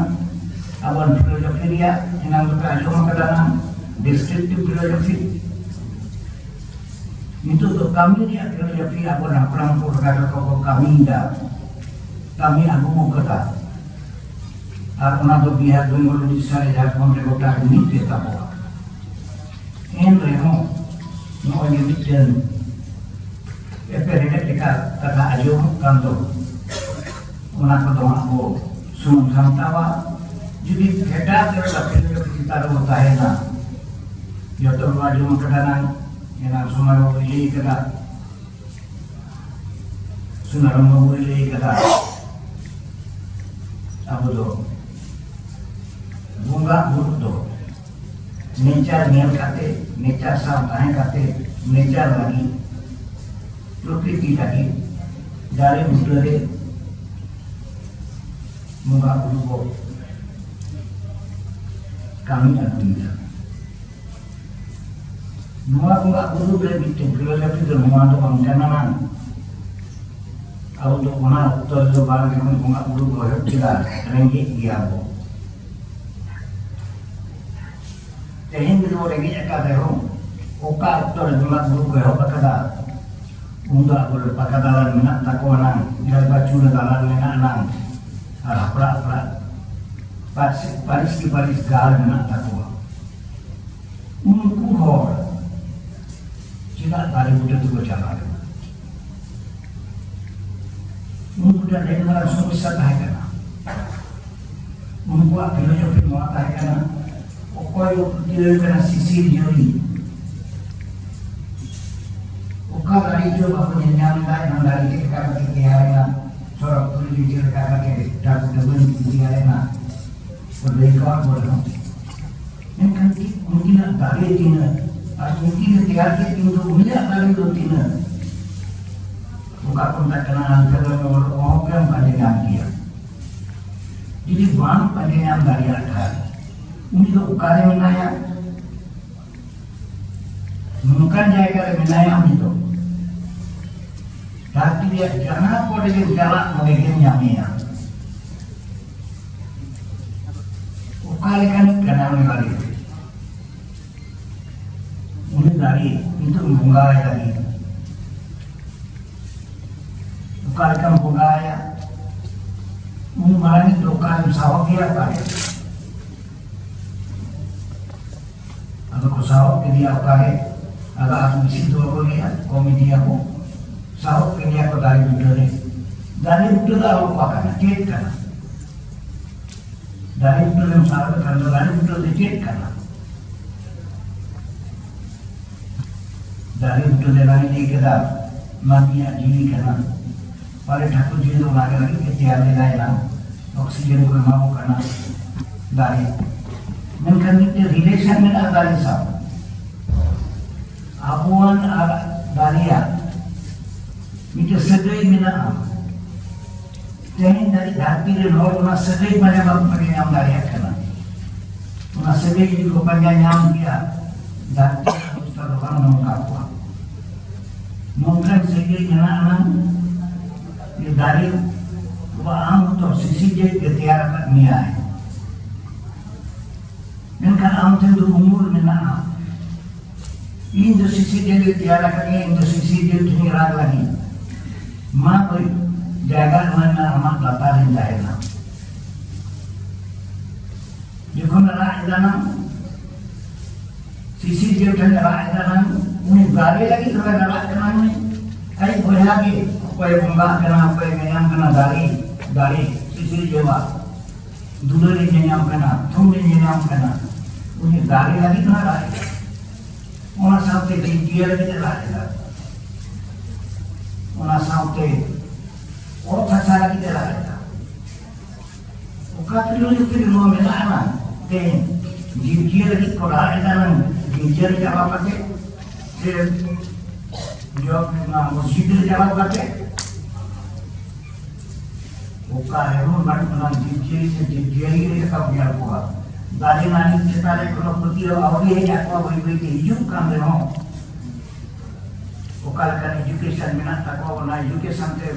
ᱟᱵᱚᱣᱟᱜ ᱯᱷᱤᱞᱳᱡᱚᱯᱷᱤ ᱨᱮᱭᱟᱜ ᱮᱱᱟᱝ ᱫᱚᱯᱮ ᱟᱸᱡᱚᱢ ᱟᱠᱟᱫᱟ ᱱᱟᱝ, ᱰᱤᱥᱠᱨᱤᱯᱴᱤᱵᱷ ᱯᱷᱤᱞᱳᱡᱚᱯᱷᱤ᱾ ᱱᱤᱛᱚᱜ ᱫᱚ ᱠᱟᱹᱢᱤ ᱨᱮᱭᱟᱜ ᱯᱷᱤᱞᱳᱡᱚᱯᱷᱤ ᱟᱵᱚ ᱦᱟᱯᱲᱟᱢ ᱠᱚ ᱞᱮᱠᱟ ᱠᱚ ᱠᱟᱹᱢᱤᱭᱮᱫᱟ, ᱠᱟᱹᱢᱤ ᱟᱹᱜᱩ ᱟᱠᱟᱫᱟ᱾ ᱟᱨ ᱚᱱᱟ ᱫᱚ ᱵᱤᱦᱟᱨ, ᱵᱮᱝᱜᱚᱞ, ᱩᱲᱤᱥᱥᱟ ᱨᱮ, ᱡᱷᱟᱲᱠᱷᱚᱸᱰ ᱨᱮ ᱜᱚᱴᱟ ᱢᱤᱫ ᱜᱮ ᱛᱟᱵᱚᱣᱟ᱾ ᱮᱱ ᱨᱮᱦᱚᱸ ᱱᱚᱜᱼᱚᱭ ᱡᱮ ᱢᱤᱫᱴᱮᱱ ᱮᱯᱮᱨᱦᱮᱸᱰᱮᱡ ᱞᱮᱠᱟ ᱠᱟᱛᱷᱟ ᱟᱸᱡᱚᱢᱚᱜ ᱠᱟᱱ ᱫᱚ, ᱚᱱᱟ ᱠᱚᱫᱚ ᱦᱟᱸᱜ ᱵᱚ ᱥᱩᱱᱩᱢ ᱥᱟᱢᱴᱟᱣᱟ᱾ ᱡᱩᱫᱤ ᱯᱷᱮᱰᱟᱛ ᱨᱮ ᱵᱟᱠᱷᱮᱞ ᱪᱮᱛᱟᱱ ᱨᱮᱵᱚ ᱛᱟᱦᱮᱱᱟ, ᱡᱚᱛᱚ ᱵᱚ ᱟᱸᱡᱚᱢ ᱠᱟᱫᱟ ᱱᱟᱝ, ᱮᱱᱟᱝ ᱥᱚᱢᱚᱭ ᱵᱟᱵᱚ ᱞᱟᱹᱭ ᱠᱟᱫᱟ, ᱥᱩᱱᱟᱨᱟᱢ ᱵᱟᱵᱩᱭ ᱞᱟᱹᱭ ᱠᱟᱫᱟ, ᱟᱵᱚ ᱫᱚ ᱵᱚᱸᱜᱟ ᱵᱩᱨᱩ ᱫᱚ ᱱᱮᱪᱟᱨ ᱧᱮᱞ ᱠᱟᱛᱮ, ᱱᱮᱪᱟᱨ ᱥᱟᱶ ᱛᱟᱦᱮᱸ ᱠᱟᱛᱮ, ᱱᱮᱪᱟᱨ ᱞᱟᱹᱜᱤᱫ, ᱯᱨᱚᱠᱨᱤᱛᱤ ᱞᱟᱹᱜᱤᱫ, ᱫᱟᱨᱮ ᱵᱩᱴᱟᱹ ᱨᱮ ᱵᱚᱸᱜᱟ ᱵᱩᱨᱩ ᱵᱚ ᱠᱟᱹᱢᱤ ᱟᱹᱜᱩᱭᱮᱫᱟ᱾ ᱱᱚᱣᱟ ᱵᱚᱸᱜᱟ ᱵᱩᱨᱩ ᱨᱮ ᱢᱤᱫᱴᱮᱱ ᱯᱷᱤᱞᱳᱡᱚᱯᱷᱤ ᱫᱚ ᱱᱚᱣᱟ ᱫᱚ ᱵᱟᱝ ᱠᱟᱱᱟ ᱱᱟᱝ᱾ ᱟᱵᱚ ᱫᱚ ᱚᱱᱟ ᱚᱠᱛᱚ ᱨᱮᱫᱚ ᱵᱟᱝ ᱡᱮᱢᱚᱱ ᱵᱚᱸᱜᱟ ᱵᱩᱨᱩ ᱵᱚ ᱮᱦᱚᱵ ᱠᱮᱫᱟ, ᱨᱮᱸᱜᱮᱡ ᱜᱮᱭᱟ ᱵᱚ᱾ ᱛᱮᱦᱮᱧ ᱫᱚ ᱨᱮᱸᱜᱮᱡ ᱟᱠᱟᱫ ᱨᱮᱦᱚᱸ, ᱚᱠᱟ ᱚᱠᱛᱚ ᱨᱮ ᱵᱚᱸᱜᱟ ᱵᱩᱨᱩ ᱠᱚ ᱮᱦᱚᱵ ᱟᱠᱟᱫᱟ, ᱩᱱ ᱫᱚ ᱟᱵᱚ ᱨᱮ ᱯᱟᱠᱟ ᱫᱟᱞᱟᱱ ᱢᱮᱱᱟᱜ ᱛᱟᱠᱚᱣᱟ ᱱᱟᱝ, ᱡᱟᱨᱵᱟ ᱪᱩᱲᱟᱹ ᱫᱟᱞᱟᱱ ᱢᱮᱱᱟᱜ ᱱᱟᱝ, ᱟᱨ ᱦᱟᱯᱲᱟᱜ ᱦᱟᱯᱲᱟᱜ ᱯᱟᱹᱨᱤᱥ, ᱯᱟᱹᱨᱤᱥ ᱠᱤ ᱯᱟᱹᱨᱤᱥ ᱜᱟᱲ ᱢᱮᱱᱟᱜ ᱛᱟᱠᱚᱣᱟ᱾ ᱩᱱᱠᱩ ᱦᱚᱲ ᱪᱮᱫᱟᱜ ᱫᱟᱨᱮ ᱵᱩᱴᱟᱹ ᱛᱮᱠᱚ ᱪᱟᱞᱟᱣ ᱞᱮᱱᱟ? ᱩᱱᱠᱩ ᱴᱷᱮᱱ ᱟᱹᱰᱤ ᱢᱟᱨᱟᱝ ᱥᱚᱢᱚᱥᱥᱟ ᱛᱟᱦᱮᱸ ᱠᱟᱱᱟ᱾ ᱩᱱᱠᱩᱣᱟᱜ ᱯᱷᱤᱞᱳᱡᱚᱯᱷᱤ ᱱᱚᱣᱟ ᱛᱟᱦᱮᱸ ᱠᱟᱱᱟ, ᱚᱠᱚᱭ ᱵᱚ ᱯᱟᱹᱛᱭᱟᱹᱣ ᱠᱟᱱᱟ ᱥᱤᱥᱤᱨ ᱡᱟᱹᱲᱤ, ᱚᱠᱟ ᱫᱟᱨᱮ ᱪᱚ ᱵᱟᱠᱚ ᱧᱮᱞ ᱧᱟᱢ ᱮᱫᱟ, ᱚᱱᱟ ᱫᱟᱨᱮ ᱪᱮᱫ ᱞᱮᱠᱟ ᱠᱟᱛᱮ ᱛᱮᱭᱟᱨ ᱮᱱᱟ, ᱥᱚᱲᱚᱠ ᱯᱩᱨᱤ ᱪᱮᱫ ᱞᱮᱠᱟ ᱠᱟᱛᱮ ᱰᱟᱹᱵᱟᱹᱱ ᱛᱮᱭᱟᱨ ᱮᱱᱟ, ᱠᱚ ᱞᱟᱹᱭ ᱠᱟᱜ ᱵᱚᱱᱟ᱾ ᱢᱮᱱᱠᱷᱟᱱ ᱪᱮᱫ ᱩᱱᱠᱤᱱᱟᱜ ᱫᱟᱲᱮ ᱛᱤᱱᱟᱹᱜ ᱟᱨ ᱩᱱᱠᱤᱱ ᱛᱮᱭᱟᱨ ᱠᱮᱫ ᱠᱤᱱ ᱫᱚ ᱩᱱᱤᱭᱟᱜ ᱫᱟᱲᱮ ᱫᱚ ᱛᱤᱱᱟᱹᱜ? ᱚᱠᱟ ᱠᱚ ᱢᱮᱛᱟᱜ ᱠᱟᱱᱟ, ᱟᱱᱠᱷᱟ ᱫᱚ ᱚᱦᱚᱸ ᱜᱮᱢ ᱯᱟᱸᱡᱟ ᱧᱟᱢ ᱠᱮᱭᱟ᱾ ᱡᱩᱫᱤ ᱵᱟᱢ ᱯᱟᱸᱡᱟ ᱧᱟᱢ ᱫᱟᱲᱮᱭᱟᱜ ᱠᱷᱟᱱ, ᱩᱱᱤ ᱫᱚ ᱚᱠᱟᱨᱮ ᱢᱮᱱᱟᱭᱟ? ᱱᱚᱝᱠᱟᱱ ᱡᱟᱭᱜᱟ ᱨᱮ ᱢᱮᱱᱟᱭᱟ ᱩᱱᱤ ᱫᱚ᱾ ᱫᱷᱟᱹᱨᱛᱤ ᱨᱮᱭᱟᱜ ᱡᱟᱦᱟᱸ ᱠᱚᱨᱮ ᱜᱮᱢ ᱪᱟᱞᱟᱜ, ᱚᱸᱰᱮ ᱜᱮᱢ ᱧᱟᱢᱮᱭᱟ᱾ ᱚᱠᱟ ᱞᱮᱠᱟᱱᱤᱡ ᱠᱟᱱᱟ ᱩᱱᱤ ᱫᱟᱨᱮ? ᱩᱱᱤ ᱫᱟᱨᱮ ᱱᱤᱛᱚᱜ ᱵᱚᱸᱜᱟᱭ ᱞᱟᱹᱜᱤᱫ ᱚᱠᱟ ᱞᱮᱠᱟᱢ ᱵᱚᱸᱜᱟᱭᱟ? ᱩᱱ ᱢᱟᱨᱟᱝ ᱫᱚ ᱚᱠᱟᱨᱮᱢ ᱥᱟᱦᱚᱵ ᱜᱮᱭᱟ? ᱚᱠᱟᱨᱮ? ᱟᱫᱚ ᱠᱚ ᱥᱟᱦᱚᱵ ᱠᱮᱫᱮᱭᱟ ᱚᱠᱟᱨᱮ? ᱟᱫᱚ ᱟᱨ ᱵᱮᱥᱤ ᱫᱚ ᱵᱟᱠᱚ ᱞᱟᱹᱭᱟ, ᱠᱚᱢ ᱤᱫᱤᱭᱟᱠᱚ᱾ ᱥᱟᱦᱚᱵ ᱠᱮᱫᱮᱭᱟ ᱠᱚ ᱫᱟᱨᱮ ᱵᱩᱴᱟᱹ ᱨᱮ᱾ ᱫᱟᱨᱮ ᱵᱩᱴᱟᱹ ᱫᱚ ᱟᱨ ᱚᱠᱟ ᱠᱟᱱᱟ? ᱪᱮᱫ ᱠᱟᱱᱟ? ᱫᱟᱨᱮ ᱵᱩᱴᱟᱹ ᱨᱮᱢ ᱥᱟᱦᱚᱵ ᱞᱮᱠᱷᱟᱱ ᱫᱚ ᱫᱟᱨᱮ ᱵᱩᱴᱟᱹ ᱫᱚ ᱪᱮᱫ ᱠᱟᱱᱟ? ᱫᱟᱨᱮ ᱵᱩᱴᱟᱹ ᱨᱮ ᱞᱟᱝ ᱤᱫᱤ ᱠᱮᱫᱟ, ᱢᱟᱹᱱᱢᱤᱭᱟᱜ ᱡᱤᱣᱤ ᱠᱟᱱᱟ᱾ ᱯᱟᱞᱮ ᱴᱷᱟᱹᱠᱩᱨ ᱡᱤᱣᱤ ᱫᱚ ᱚᱱᱟ ᱜᱮ ᱞᱟᱹᱜᱤᱫ ᱛᱮ ᱛᱮᱭᱟᱨ ᱞᱮᱫᱟᱭ ᱱᱟᱝ, ᱚᱠᱥᱤᱡᱮᱱ ᱠᱚ ᱮᱢᱟ ᱠᱚ ᱠᱟᱱᱟ ᱫᱟᱨᱮ᱾ ᱢᱮᱱᱠᱷᱟᱱ ᱢᱤᱫᱴᱮᱱ ᱨᱤᱞᱮᱥᱚᱱ ᱢᱮᱱᱟᱜᱼᱟ ᱫᱟᱨᱮ ᱥᱟᱶ᱾ ᱟᱵᱚᱣᱟᱱ ᱟᱨ ᱫᱟᱨᱮᱭᱟᱜ ᱢᱤᱫᱴᱮᱱ ᱥᱟᱹᱜᱟᱹᱭ ᱢᱮᱱᱟᱜᱼᱟ᱾ ᱛᱮᱦᱮᱧ ᱫᱷᱟᱹᱨᱤᱡ ᱫᱷᱟᱹᱨᱛᱤ ᱨᱮᱱ ᱦᱚᱲ ᱚᱱᱟ ᱥᱟᱹᱜᱟᱹᱭ ᱯᱟᱸᱡᱟ ᱵᱟᱠᱚ ᱯᱟᱸᱡᱟ ᱧᱟᱢ ᱫᱟᱲᱮᱭᱟᱜ ᱠᱟᱱᱟ᱾ ᱚᱱᱟ ᱥᱟᱹᱜᱟᱹᱭ ᱡᱩᱫᱤ ᱠᱚ ᱯᱟᱸᱡᱟ ᱧᱟᱢ ᱠᱮᱭᱟ, ᱫᱷᱟᱹᱨᱛᱤ ᱨᱮᱱᱟᱜ ᱚᱵᱚᱥᱛᱷᱟ ᱫᱚ ᱵᱟᱝ ᱱᱚᱝᱠᱟ ᱠᱚᱜᱼᱟ᱾ ᱱᱚᱝᱠᱟᱱ ᱥᱟᱹᱜᱟᱹᱭ ᱢᱮᱱᱟᱜ ᱟᱱᱟᱝ ᱡᱮ ᱫᱟᱨᱮ ᱵᱟᱵᱟ ᱟᱢ ᱦᱚᱸᱛᱚ ᱥᱤᱥᱤᱨᱡᱟᱹᱣᱤᱡ ᱜᱮ ᱛᱮᱭᱟᱨ ᱟᱠᱟᱫ ᱢᱮᱭᱟᱭ᱾ ᱢᱮᱱᱠᱷᱟᱱ ᱟᱢ ᱴᱷᱮᱱ ᱫᱚ ᱩᱢᱩᱞ ᱢᱮᱱᱟᱜᱼᱟ᱾ ᱤᱧ ᱫᱚ ᱥᱤᱥᱤᱨᱡᱟᱹᱣᱤᱡ ᱛᱮᱭᱟᱨ ᱟᱠᱟᱫᱤᱧᱟ, ᱤᱧ ᱫᱚ ᱥᱤᱥᱤᱨᱡᱟᱹᱣᱤᱡ ᱴᱷᱮᱱᱤᱧ ᱨᱟᱜᱽ ᱞᱟᱹᱜᱤᱫ᱾ ᱢᱟ ᱵᱷᱟᱹᱭ, ᱡᱟᱭᱜᱟ ᱮᱢᱟᱹᱧ ᱢᱮ, ᱟᱢᱟᱜ ᱞᱟᱛᱟᱨ ᱨᱤᱧ ᱛᱟᱦᱮᱱᱟ᱾ ᱡᱚᱠᱷᱚᱱ ᱨᱟᱜ ᱮᱫᱟ ᱱᱟᱝ, ᱥᱤᱥᱤᱨᱡᱟᱹᱣᱤᱡ ᱴᱷᱮᱱ ᱨᱟᱜ ᱮᱫᱟ ᱱᱟᱝ, ᱩᱱᱤ ᱫᱟᱨᱮ ᱞᱟᱹᱜᱤᱫ ᱦᱚᱸᱭ ᱨᱟᱜ ᱠᱟᱱᱟ ᱱᱩᱭ᱾ ᱟᱡ ᱵᱚᱭᱦᱟ ᱜᱮ, ᱚᱠᱚᱭ ᱵᱚᱸᱜᱟᱜ ᱠᱟᱱᱟ, ᱚᱠᱚᱭ ᱧᱟᱧᱟᱢ ᱠᱟᱱᱟ, ᱫᱟᱨᱮ, ᱫᱟᱨᱮ, ᱥᱤᱥᱤᱨᱡᱟᱹᱣᱟᱜ ᱫᱩᱞᱟᱹᱲ ᱮ ᱧᱟᱧᱟᱢ ᱠᱟᱱᱟ, ᱛᱷᱩᱢ ᱮ ᱧᱟᱧᱟᱢ ᱠᱟᱱᱟ, ᱩᱱᱤ ᱫᱟᱨᱮ ᱞᱟᱹᱜᱤᱫ ᱦᱚᱸᱭ ᱨᱟᱜ ᱮᱫᱟ᱾ ᱚᱱᱟ ᱥᱟᱶᱛᱮ ᱡᱤᱵᱽ ᱡᱤᱭᱟᱹᱞᱤ ᱞᱟᱹᱜᱤᱫ ᱮ ᱨᱟᱜ ᱮᱫᱟ, ᱚᱱᱟ ᱥᱟᱶᱛᱮ ᱚᱛ ᱦᱟᱥᱟ ᱞᱟᱹᱜᱤᱫ ᱮ ᱨᱟᱜ ᱮᱫᱟ᱾ ᱚᱠᱟ ᱯᱷᱤᱞᱳᱡᱚᱯᱷᱤ ᱨᱮ ᱱᱚᱣᱟ ᱢᱮᱱᱟᱜᱼᱟ ᱱᱟᱝ? ᱛᱮᱦᱮᱧ ᱡᱤᱵᱽ ᱡᱤᱭᱟᱹᱞᱤ ᱞᱟᱹᱜᱤᱫ ᱠᱚ ᱨᱟᱜ ᱮᱫᱟ ᱱᱟᱝ, ᱡᱤᱵᱽ ᱡᱤᱭᱟᱹᱞᱤ ᱪᱟᱵᱟ ᱠᱟᱛᱮ ᱥᱮ ᱡᱚ-, ᱚᱱᱟ ᱢᱚᱥᱡᱤᱫ ᱨᱮ ᱪᱟᱞᱟᱣ ᱠᱟᱛᱮ ᱚᱠᱟ ᱨᱮᱦᱚᱸ ᱵᱟᱹᱱᱩᱜ ᱟᱱᱟ ᱡᱤᱵᱽ ᱡᱤᱭᱟᱹᱞᱤ ᱥᱮ ᱡᱤᱵᱽ ᱡᱤᱭᱟᱹᱞᱤ ᱜᱮ ᱪᱮᱫ ᱞᱮᱠᱟᱢ ᱧᱮᱞ ᱠᱚᱣᱟ? ᱫᱟᱨᱮ ᱱᱟᱹᱲᱤ ᱪᱮᱛᱟᱱ ᱨᱮ ᱠᱳᱱᱳ ᱯᱟᱹᱛᱭᱟᱹᱣ ᱟᱹᱣᱨᱤ ᱦᱮᱡ ᱟᱠᱚᱣᱟ, ᱵᱟᱹᱭ ᱵᱟᱹᱭ ᱛᱮ ᱦᱤᱡᱩᱜ ᱠᱟᱱ ᱨᱮᱦᱚᱸ, ᱚᱠᱟ ᱞᱮᱠᱟᱱ education ᱢᱮᱱᱟᱜ ᱛᱟᱠᱚᱣᱟ, ᱚᱱᱟ education ᱛᱮ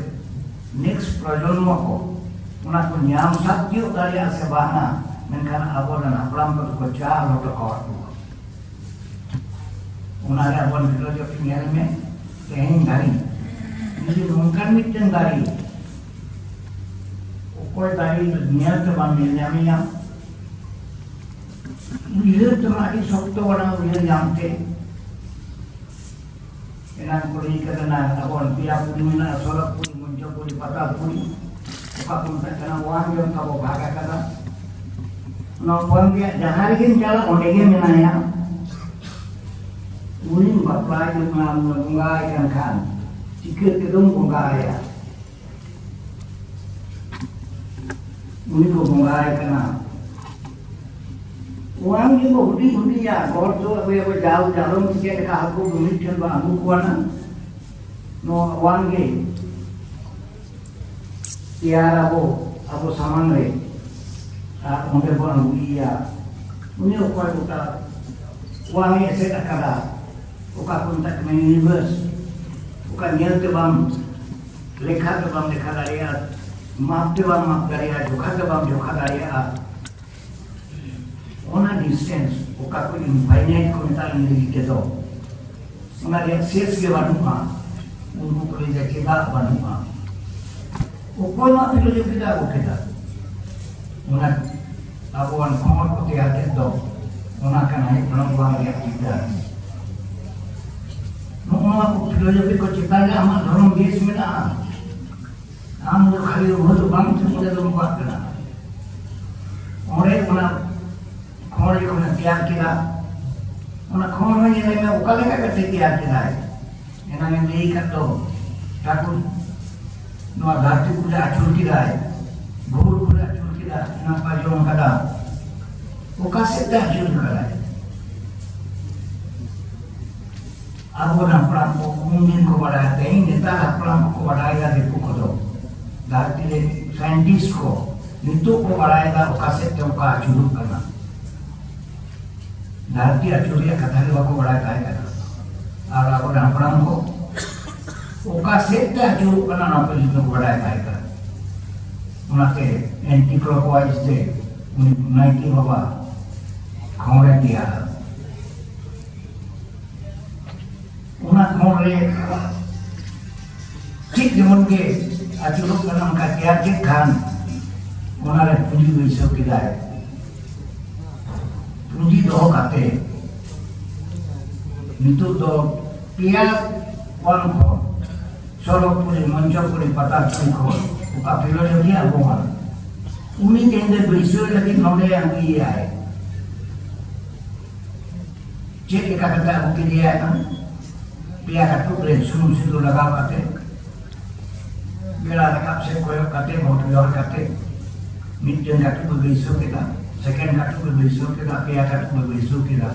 next ᱯᱨᱚᱡᱚᱱᱢᱚ ᱠᱚ ᱚᱱᱟ ᱠᱚ ᱧᱟᱢ ᱥᱟᱵ ᱛᱤᱭᱳᱜ ᱫᱟᱲᱮᱭᱟᱜᱼᱟ ᱥᱮ ᱵᱟᱝᱟ, ᱢᱮᱱᱠᱷᱟᱱ ᱟᱵᱚᱨᱮᱱ ᱦᱟᱯᱲᱟᱢ ᱠᱚᱫᱚ ᱠᱚ ᱪᱟᱞ ᱦᱚᱴᱚ ᱠᱟᱣᱟᱫ ᱵᱚᱱᱟ᱾ ᱚᱱᱟᱨᱮ ᱟᱵᱚ ᱱᱤᱛᱚᱜ ᱡᱚᱛᱚ ᱧᱮᱞ ᱢᱮ, ᱛᱮᱦᱮᱧ ᱫᱷᱟᱹᱨᱤᱡ ᱡᱩᱫᱤ ᱱᱚᱝᱠᱟᱱ ᱢᱤᱫᱴᱮᱱ ᱫᱟᱨᱮ, ᱚᱠᱚᱭ ᱫᱟᱨᱮ ᱧᱮᱞ ᱛᱮ ᱵᱟᱢ ᱧᱮᱞ ᱧᱟᱢᱮᱭᱟ, ᱩᱭᱦᱟᱹᱨ ᱛᱮᱢᱟ ᱟᱹᱰᱤ ᱥᱚᱠᱛᱚ ᱵᱟᱲᱟ ᱩᱭᱦᱟᱹᱨ ᱧᱟᱢ ᱛᱮ᱾ ᱮᱱᱟᱝ ᱠᱚ ᱞᱟᱹᱭ ᱠᱟᱫᱟ ᱱᱟ, ᱟᱵᱚ ᱯᱮᱭᱟ ᱯᱩᱨᱤ ᱢᱮᱱᱟᱜᱼᱟ, ᱥᱚᱨᱚᱜᱽᱯᱩᱨᱤ, ᱢᱚᱧᱪᱚᱯᱩᱨᱤ, ᱯᱟᱛᱟᱞᱯᱩᱨᱤ᱾ ᱚᱠᱟ ᱠᱚ ᱢᱮᱛᱟᱜ ᱠᱟᱱᱟ, ᱚᱣᱟᱱ ᱜᱮ ᱚᱱᱠᱟ ᱵᱚ ᱵᱷᱟᱜᱽ ᱟᱠᱟᱫᱟ᱾ ᱚᱱᱟ ᱚᱣᱟᱱ ᱜᱮ ᱡᱟᱦᱟᱸ ᱨᱮᱜᱮᱢ ᱪᱟᱞᱟᱜ, ᱚᱸᱰᱮ ᱜᱮ ᱢᱮᱱᱟᱭᱟ᱾ ᱩᱱᱤ ᱵᱟᱯᱞᱟ ᱡᱚᱝ ᱠᱟᱱᱟ, ᱵᱚᱸᱜᱟᱭ ᱠᱟᱱ ᱠᱷᱟᱱ, ᱪᱤᱠᱟᱹ ᱛᱮᱫᱚᱢ ᱵᱚᱸᱜᱟᱭᱟ? ᱩᱱᱤ ᱠᱚ ᱵᱚᱸᱜᱟᱭ ᱠᱟᱱᱟ᱾ ᱚᱣᱟᱱ ᱜᱮ ᱵᱚ ᱦᱩᱰᱤᱧ ᱦᱩᱰᱤᱧᱟ, ᱜᱚᱲ ᱫᱚ ᱟᱵᱚ, ᱟᱵᱚ ᱡᱟᱣ ᱡᱟᱞᱚᱢ ᱪᱤᱠᱟᱹ ᱞᱮᱠᱟ ᱦᱟᱹᱠᱩ ᱫᱚ ᱢᱤᱫ ᱴᱷᱮᱱ ᱵᱚ ᱟᱹᱜᱩ ᱠᱚᱣᱟ ᱱᱟ᱾ ᱱᱚᱣᱟ ᱚᱣᱟᱱ ᱜᱮ ᱛᱮᱭᱟᱨ ᱟᱵᱚ, ᱟᱵᱚ ᱥᱟᱢᱟᱝ ᱨᱮ, ᱟᱨ ᱚᱸᱰᱮ ᱵᱚ ᱟᱹᱜᱩᱭᱮᱭᱟ᱾ ᱩᱱᱤ ᱚᱠᱚᱭ ᱜᱚᱴᱟ ᱚᱣᱟᱱ ᱮ ᱮᱥᱮᱫ ᱟᱠᱟᱫᱟ, ᱚᱠᱟ ᱠᱚ ᱢᱮᱛᱟᱜ ᱠᱟᱱᱟ universe, ᱚᱠᱟ ᱧᱮᱞ ᱛᱮ ᱵᱟᱢ, ᱞᱮᱠᱷᱟ ᱛᱮ ᱵᱟᱢ ᱞᱮᱠᱷᱟ ᱫᱟᱲᱮᱭᱟᱜᱼᱟ, ᱢᱟᱯ ᱛᱮ ᱵᱟᱢ ᱢᱟᱯ ᱫᱟᱲᱮᱭᱟᱜᱼᱟ, ᱡᱚᱠᱷᱟ ᱛᱮ ᱵᱟᱢ ᱡᱚᱠᱷᱟ ᱫᱟᱲᱮᱭᱟᱜᱼᱟ᱾ ᱚᱱᱟ ᱰᱤᱥᱴᱮᱱᱥ ᱚᱠᱟ ᱠᱚ ᱤᱱᱯᱷᱟᱭᱱᱟᱭᱤᱴ ᱠᱚ ᱢᱮᱛᱟᱜᱼᱟ ᱤᱝᱨᱮᱡᱤ ᱛᱮᱫᱚ, ᱚᱱᱟ ᱨᱮᱭᱟᱜ ᱥᱮᱥ ᱜᱮ ᱵᱟᱹᱱᱩᱜᱼᱟ᱾ ᱩᱱᱠᱩ ᱠᱚ ᱞᱟᱹᱭᱫᱟ ᱪᱮᱫᱟᱜ ᱵᱟᱹᱱᱩᱜᱼᱟ? ᱚᱠᱚᱭ ᱱᱚᱣᱟ ᱯᱷᱤᱞᱳᱡᱚᱯᱷᱤ ᱫᱚ ᱟᱹᱜᱩ ᱠᱮᱫᱟ? ᱚᱱᱟ ᱟᱵᱚᱣᱟᱜ ᱠᱷᱚᱵᱚᱨ ᱠᱚ ᱛᱮᱭᱟᱨ ᱠᱮᱫ ᱫᱚ, ᱚᱱᱟ ᱠᱟᱱᱟ ᱦᱩᱭᱩᱜ ᱠᱟᱱᱟ ᱱᱚᱣᱟ ᱨᱮᱭᱟᱜ ᱪᱤᱱᱛᱟᱹ᱾ ᱱᱚᱜᱼᱚ ᱱᱚᱣᱟ ᱠᱚ ᱯᱷᱤᱞᱳᱡᱚᱯᱷᱤ ᱠᱚ ᱪᱮᱛᱟᱱ ᱨᱮ ᱟᱢᱟᱜ ᱫᱷᱚᱨᱚᱢ ᱵᱮᱥ ᱢᱮᱱᱟᱜᱼᱟ᱾ ᱟᱢ ᱫᱚ ᱠᱷᱟᱹᱞᱤ ᱩᱭᱦᱟᱹᱨ ᱫᱚ ᱵᱟᱝ ᱪᱮᱫ ᱚᱸᱰᱮ ᱫᱚ ᱱᱚᱝᱠᱟᱜ ᱠᱟᱱᱟ᱾ ᱚᱸᱰᱮ ᱚᱱᱟ ᱠᱷᱚᱲ ᱡᱚᱠᱷᱚᱱᱮ ᱛᱮᱭᱟᱨ ᱠᱮᱫᱟ, ᱚᱱᱟ ᱠᱷᱚᱲ ᱦᱚᱸ ᱧᱮᱞ ᱢᱮ ᱚᱠᱟ ᱞᱮᱠᱟ ᱠᱟᱛᱮ ᱛᱮᱭᱟᱨ ᱠᱮᱫᱟᱭ᱾ ᱮᱱᱟᱝ ᱮ ᱞᱟᱹᱭ ᱠᱟᱫ ᱫᱚ, ᱴᱷᱟᱹᱠᱩᱨ ᱱᱚᱣᱟ ᱫᱷᱟᱹᱨᱛᱤ ᱠᱚᱨᱮ ᱟᱹᱪᱩᱨ ᱠᱮᱫᱟᱭ, ᱵᱷᱳᱨ ᱠᱚᱨᱮ ᱟᱹᱪᱩᱨ ᱠᱮᱫᱟ, ᱮᱱᱟᱝ ᱯᱮ ᱟᱸᱡᱚᱢ ᱠᱟᱫᱟ᱾ ᱚᱠᱟ ᱥᱮᱫ ᱛᱮ ᱟᱹᱪᱩᱨ ᱠᱟᱫᱟᱭ? ᱟᱵᱚᱨᱮᱱ ᱦᱟᱯᱲᱟᱢ ᱠᱚ ᱩᱱ ᱫᱤᱱ ᱠᱚ ᱵᱟᱲᱟᱭᱟ, ᱛᱮᱦᱮᱧ ᱱᱮᱛᱟᱨ ᱦᱟᱯᱲᱟᱢ ᱠᱚᱠᱚ ᱵᱟᱲᱟᱭᱟ, ᱫᱤᱠᱩ ᱠᱚᱫᱚ, ᱫᱷᱟᱹᱨᱛᱤ ᱨᱮ ᱥᱟᱭᱮᱱᱴᱤᱥᱴ ᱠᱚ ᱱᱤᱛᱚᱜ ᱠᱚ ᱵᱟᱲᱟᱭᱮᱫᱟ ᱚᱠᱟ ᱥᱮᱫ ᱛᱮ ᱚᱠᱟ ᱟᱹᱪᱩᱨᱚᱜ ᱠᱟᱱᱟ᱾ ᱫᱷᱟᱹᱨᱛᱤ ᱟᱹᱪᱩᱨ ᱨᱮᱭᱟᱜ ᱠᱟᱛᱷᱟ ᱜᱮ ᱵᱟᱠᱚ ᱵᱟᱲᱟᱭ ᱛᱟᱦᱮᱸ ᱠᱟᱱᱟ᱾ ᱟᱨ ᱟᱵᱚᱨᱮᱱ ᱦᱟᱯᱲᱟᱢ ᱠᱚ ᱚᱠᱟ ᱥᱮᱫ ᱛᱮ ᱟᱹᱪᱩᱨᱚᱜ ᱠᱟᱱᱟ ᱚᱱᱟ ᱯᱚᱨᱡᱚᱱᱛᱚ ᱠᱚ ᱵᱟᱲᱟᱭ ᱛᱟᱦᱮᱸ ᱠᱟᱱᱟ᱾ ᱚᱱᱟᱛᱮ ᱮᱱᱴᱤ ᱠᱞᱚᱠᱣᱟᱭᱤᱡ ᱛᱮ ᱩᱱᱤ ᱱᱟᱭᱠᱮ ᱵᱟᱵᱟ ᱠᱷᱚᱸᱰᱮ ᱛᱮᱭᱟᱨᱟ᱾ ᱚᱱᱟ ᱠᱷᱚᱸᱰ ᱨᱮ ᱴᱷᱤᱠ ᱡᱮᱢᱚᱱ ᱜᱮ ᱟᱹᱪᱩᱨᱚᱜ ᱠᱟᱱᱟ, ᱚᱱᱠᱟ ᱛᱮᱭᱟᱨ ᱠᱮᱫ ᱠᱷᱟᱱ ᱚᱱᱟᱨᱮ ᱯᱩᱸᱡᱤ ᱵᱟᱹᱭᱥᱟᱹᱣ ᱠᱮᱫᱟᱭ᱾ ᱯᱩᱸᱡᱤ ᱫᱚᱦᱚ ᱠᱟᱛᱮ ᱱᱤᱛᱚᱜ ᱫᱚ ᱯᱮᱭᱟ ᱚᱣᱟᱱ ᱠᱷᱚᱸᱰ, ᱥᱚᱨᱚᱜᱽᱯᱩᱨᱤ, ᱢᱚᱧᱪᱚᱯᱩᱨᱤ, ᱯᱟᱛᱟᱞᱯᱩᱨᱤ ᱠᱷᱚᱸᱰ, ᱚᱠᱟ ᱯᱷᱤᱞᱳᱡᱚᱯᱷᱤ ᱟᱵᱚᱣᱟᱜ, ᱩᱱᱤ ᱛᱮᱦᱮᱧ ᱫᱚ ᱵᱟᱹᱭᱥᱟᱹᱣ ᱞᱟᱹᱜᱤᱫ ᱱᱚᱰᱮ ᱟᱹᱜᱩᱭᱮᱭᱟᱭ᱾ ᱪᱮᱫ ᱞᱮᱠᱟ ᱠᱟᱛᱮ ᱟᱹᱜᱩ ᱠᱮᱫᱮᱭᱟᱭ ᱠᱷᱟᱱ, ᱯᱮᱭᱟ ᱠᱟᱹᱴᱩᱵ ᱨᱮ ᱥᱩᱱᱩᱢ ᱥᱤᱸᱫᱩᱨ ᱞᱟᱜᱟᱣ ᱠᱟᱛᱮ, ᱵᱮᱲᱟ ᱨᱟᱠᱟᱵ ᱥᱮᱫ ᱠᱚᱭᱚᱜ ᱠᱟᱛᱮ, ᱵᱷᱳᱴ ᱡᱚᱦᱟᱨ ᱠᱟᱛᱮ, ᱢᱤᱫᱴᱮᱱ ᱠᱟᱹᱴᱩᱵ ᱮ ᱵᱟᱹᱭᱥᱟᱹᱣ ᱠᱮᱫᱟ, ᱥᱮᱠᱮᱱᱰ ᱠᱟᱹᱴᱩᱵ ᱮ ᱵᱟᱹᱭᱥᱟᱹᱣ ᱠᱮᱫᱟ, ᱯᱮᱭᱟ ᱠᱟᱹᱴᱩᱵ ᱮ ᱵᱟᱹᱭᱥᱟᱹᱣ ᱠᱮᱫᱟ᱾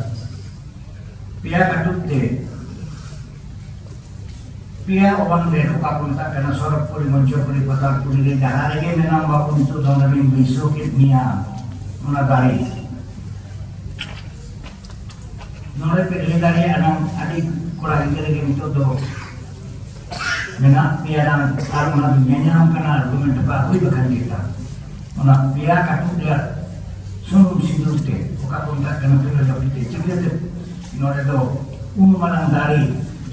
ᱯᱮᱭᱟ ᱠᱟᱹᱴᱩᱵ ᱛᱮ ᱯᱮᱭᱟ ᱚᱣᱟᱱ ᱨᱮ ᱚᱠᱟ ᱠᱚ ᱢᱮᱛᱟᱜ ᱠᱟᱱᱟ, ᱥᱚᱨᱚᱜᱽᱯᱩᱨᱤ, ᱢᱚᱧᱪᱚᱯᱩᱨᱤ, ᱯᱟᱛᱟᱞᱯᱩᱨᱤ ᱨᱮ ᱡᱟᱦᱟᱸ ᱨᱮᱜᱮ ᱢᱮᱱᱟᱢ ᱵᱟᱹᱵᱩ, ᱱᱤᱛᱚᱜ ᱫᱚ ᱚᱸᱰᱮ ᱵᱤᱱ ᱵᱟᱹᱭᱥᱟᱹᱣ ᱠᱮᱫ ᱢᱮᱭᱟ ᱚᱱᱟ ᱫᱟᱲᱮ᱾ ᱱᱚᱰᱮ ᱯᱮ ᱞᱟᱹᱭ ᱫᱟᱲᱮᱭᱟᱜᱼᱟ ᱱᱟᱝ, ᱟᱹᱰᱤ ᱠᱚᱲᱟ ᱜᱤᱫᱽᱨᱟᱹ ᱜᱮ ᱱᱤᱛᱚᱜ ᱫᱚ ᱢᱮᱱᱟᱜ ᱯᱮᱭᱟ ᱱᱟᱝ, ᱟᱨ ᱚᱱᱟ ᱫᱚ ᱧᱮᱧᱟᱢ ᱠᱟᱱᱟ, ᱟᱨᱜᱩᱢᱮᱱᱴ ᱠᱚ ᱟᱹᱜᱩᱭ ᱵᱟᱠᱷᱟᱱ ᱪᱮᱫᱟ? ᱚᱱᱟ ᱯᱮᱭᱟ ᱠᱟᱹᱴᱩᱵ ᱨᱮᱭᱟᱜ ᱥᱩᱱᱩᱢ ᱥᱤᱸᱫᱩᱨ ᱛᱮ ᱚᱠᱟ ᱠᱚ ᱢᱮᱛᱟᱜ ᱠᱟᱱᱟ ᱯᱷᱤᱞᱳᱡᱚᱯᱷᱤ ᱛᱮ, ᱪᱤᱠᱟᱹᱛᱮ ᱱᱚᱰᱮ ᱫᱚ ᱩᱱ ᱢᱟᱨᱟᱝ ᱫᱟᱲᱮ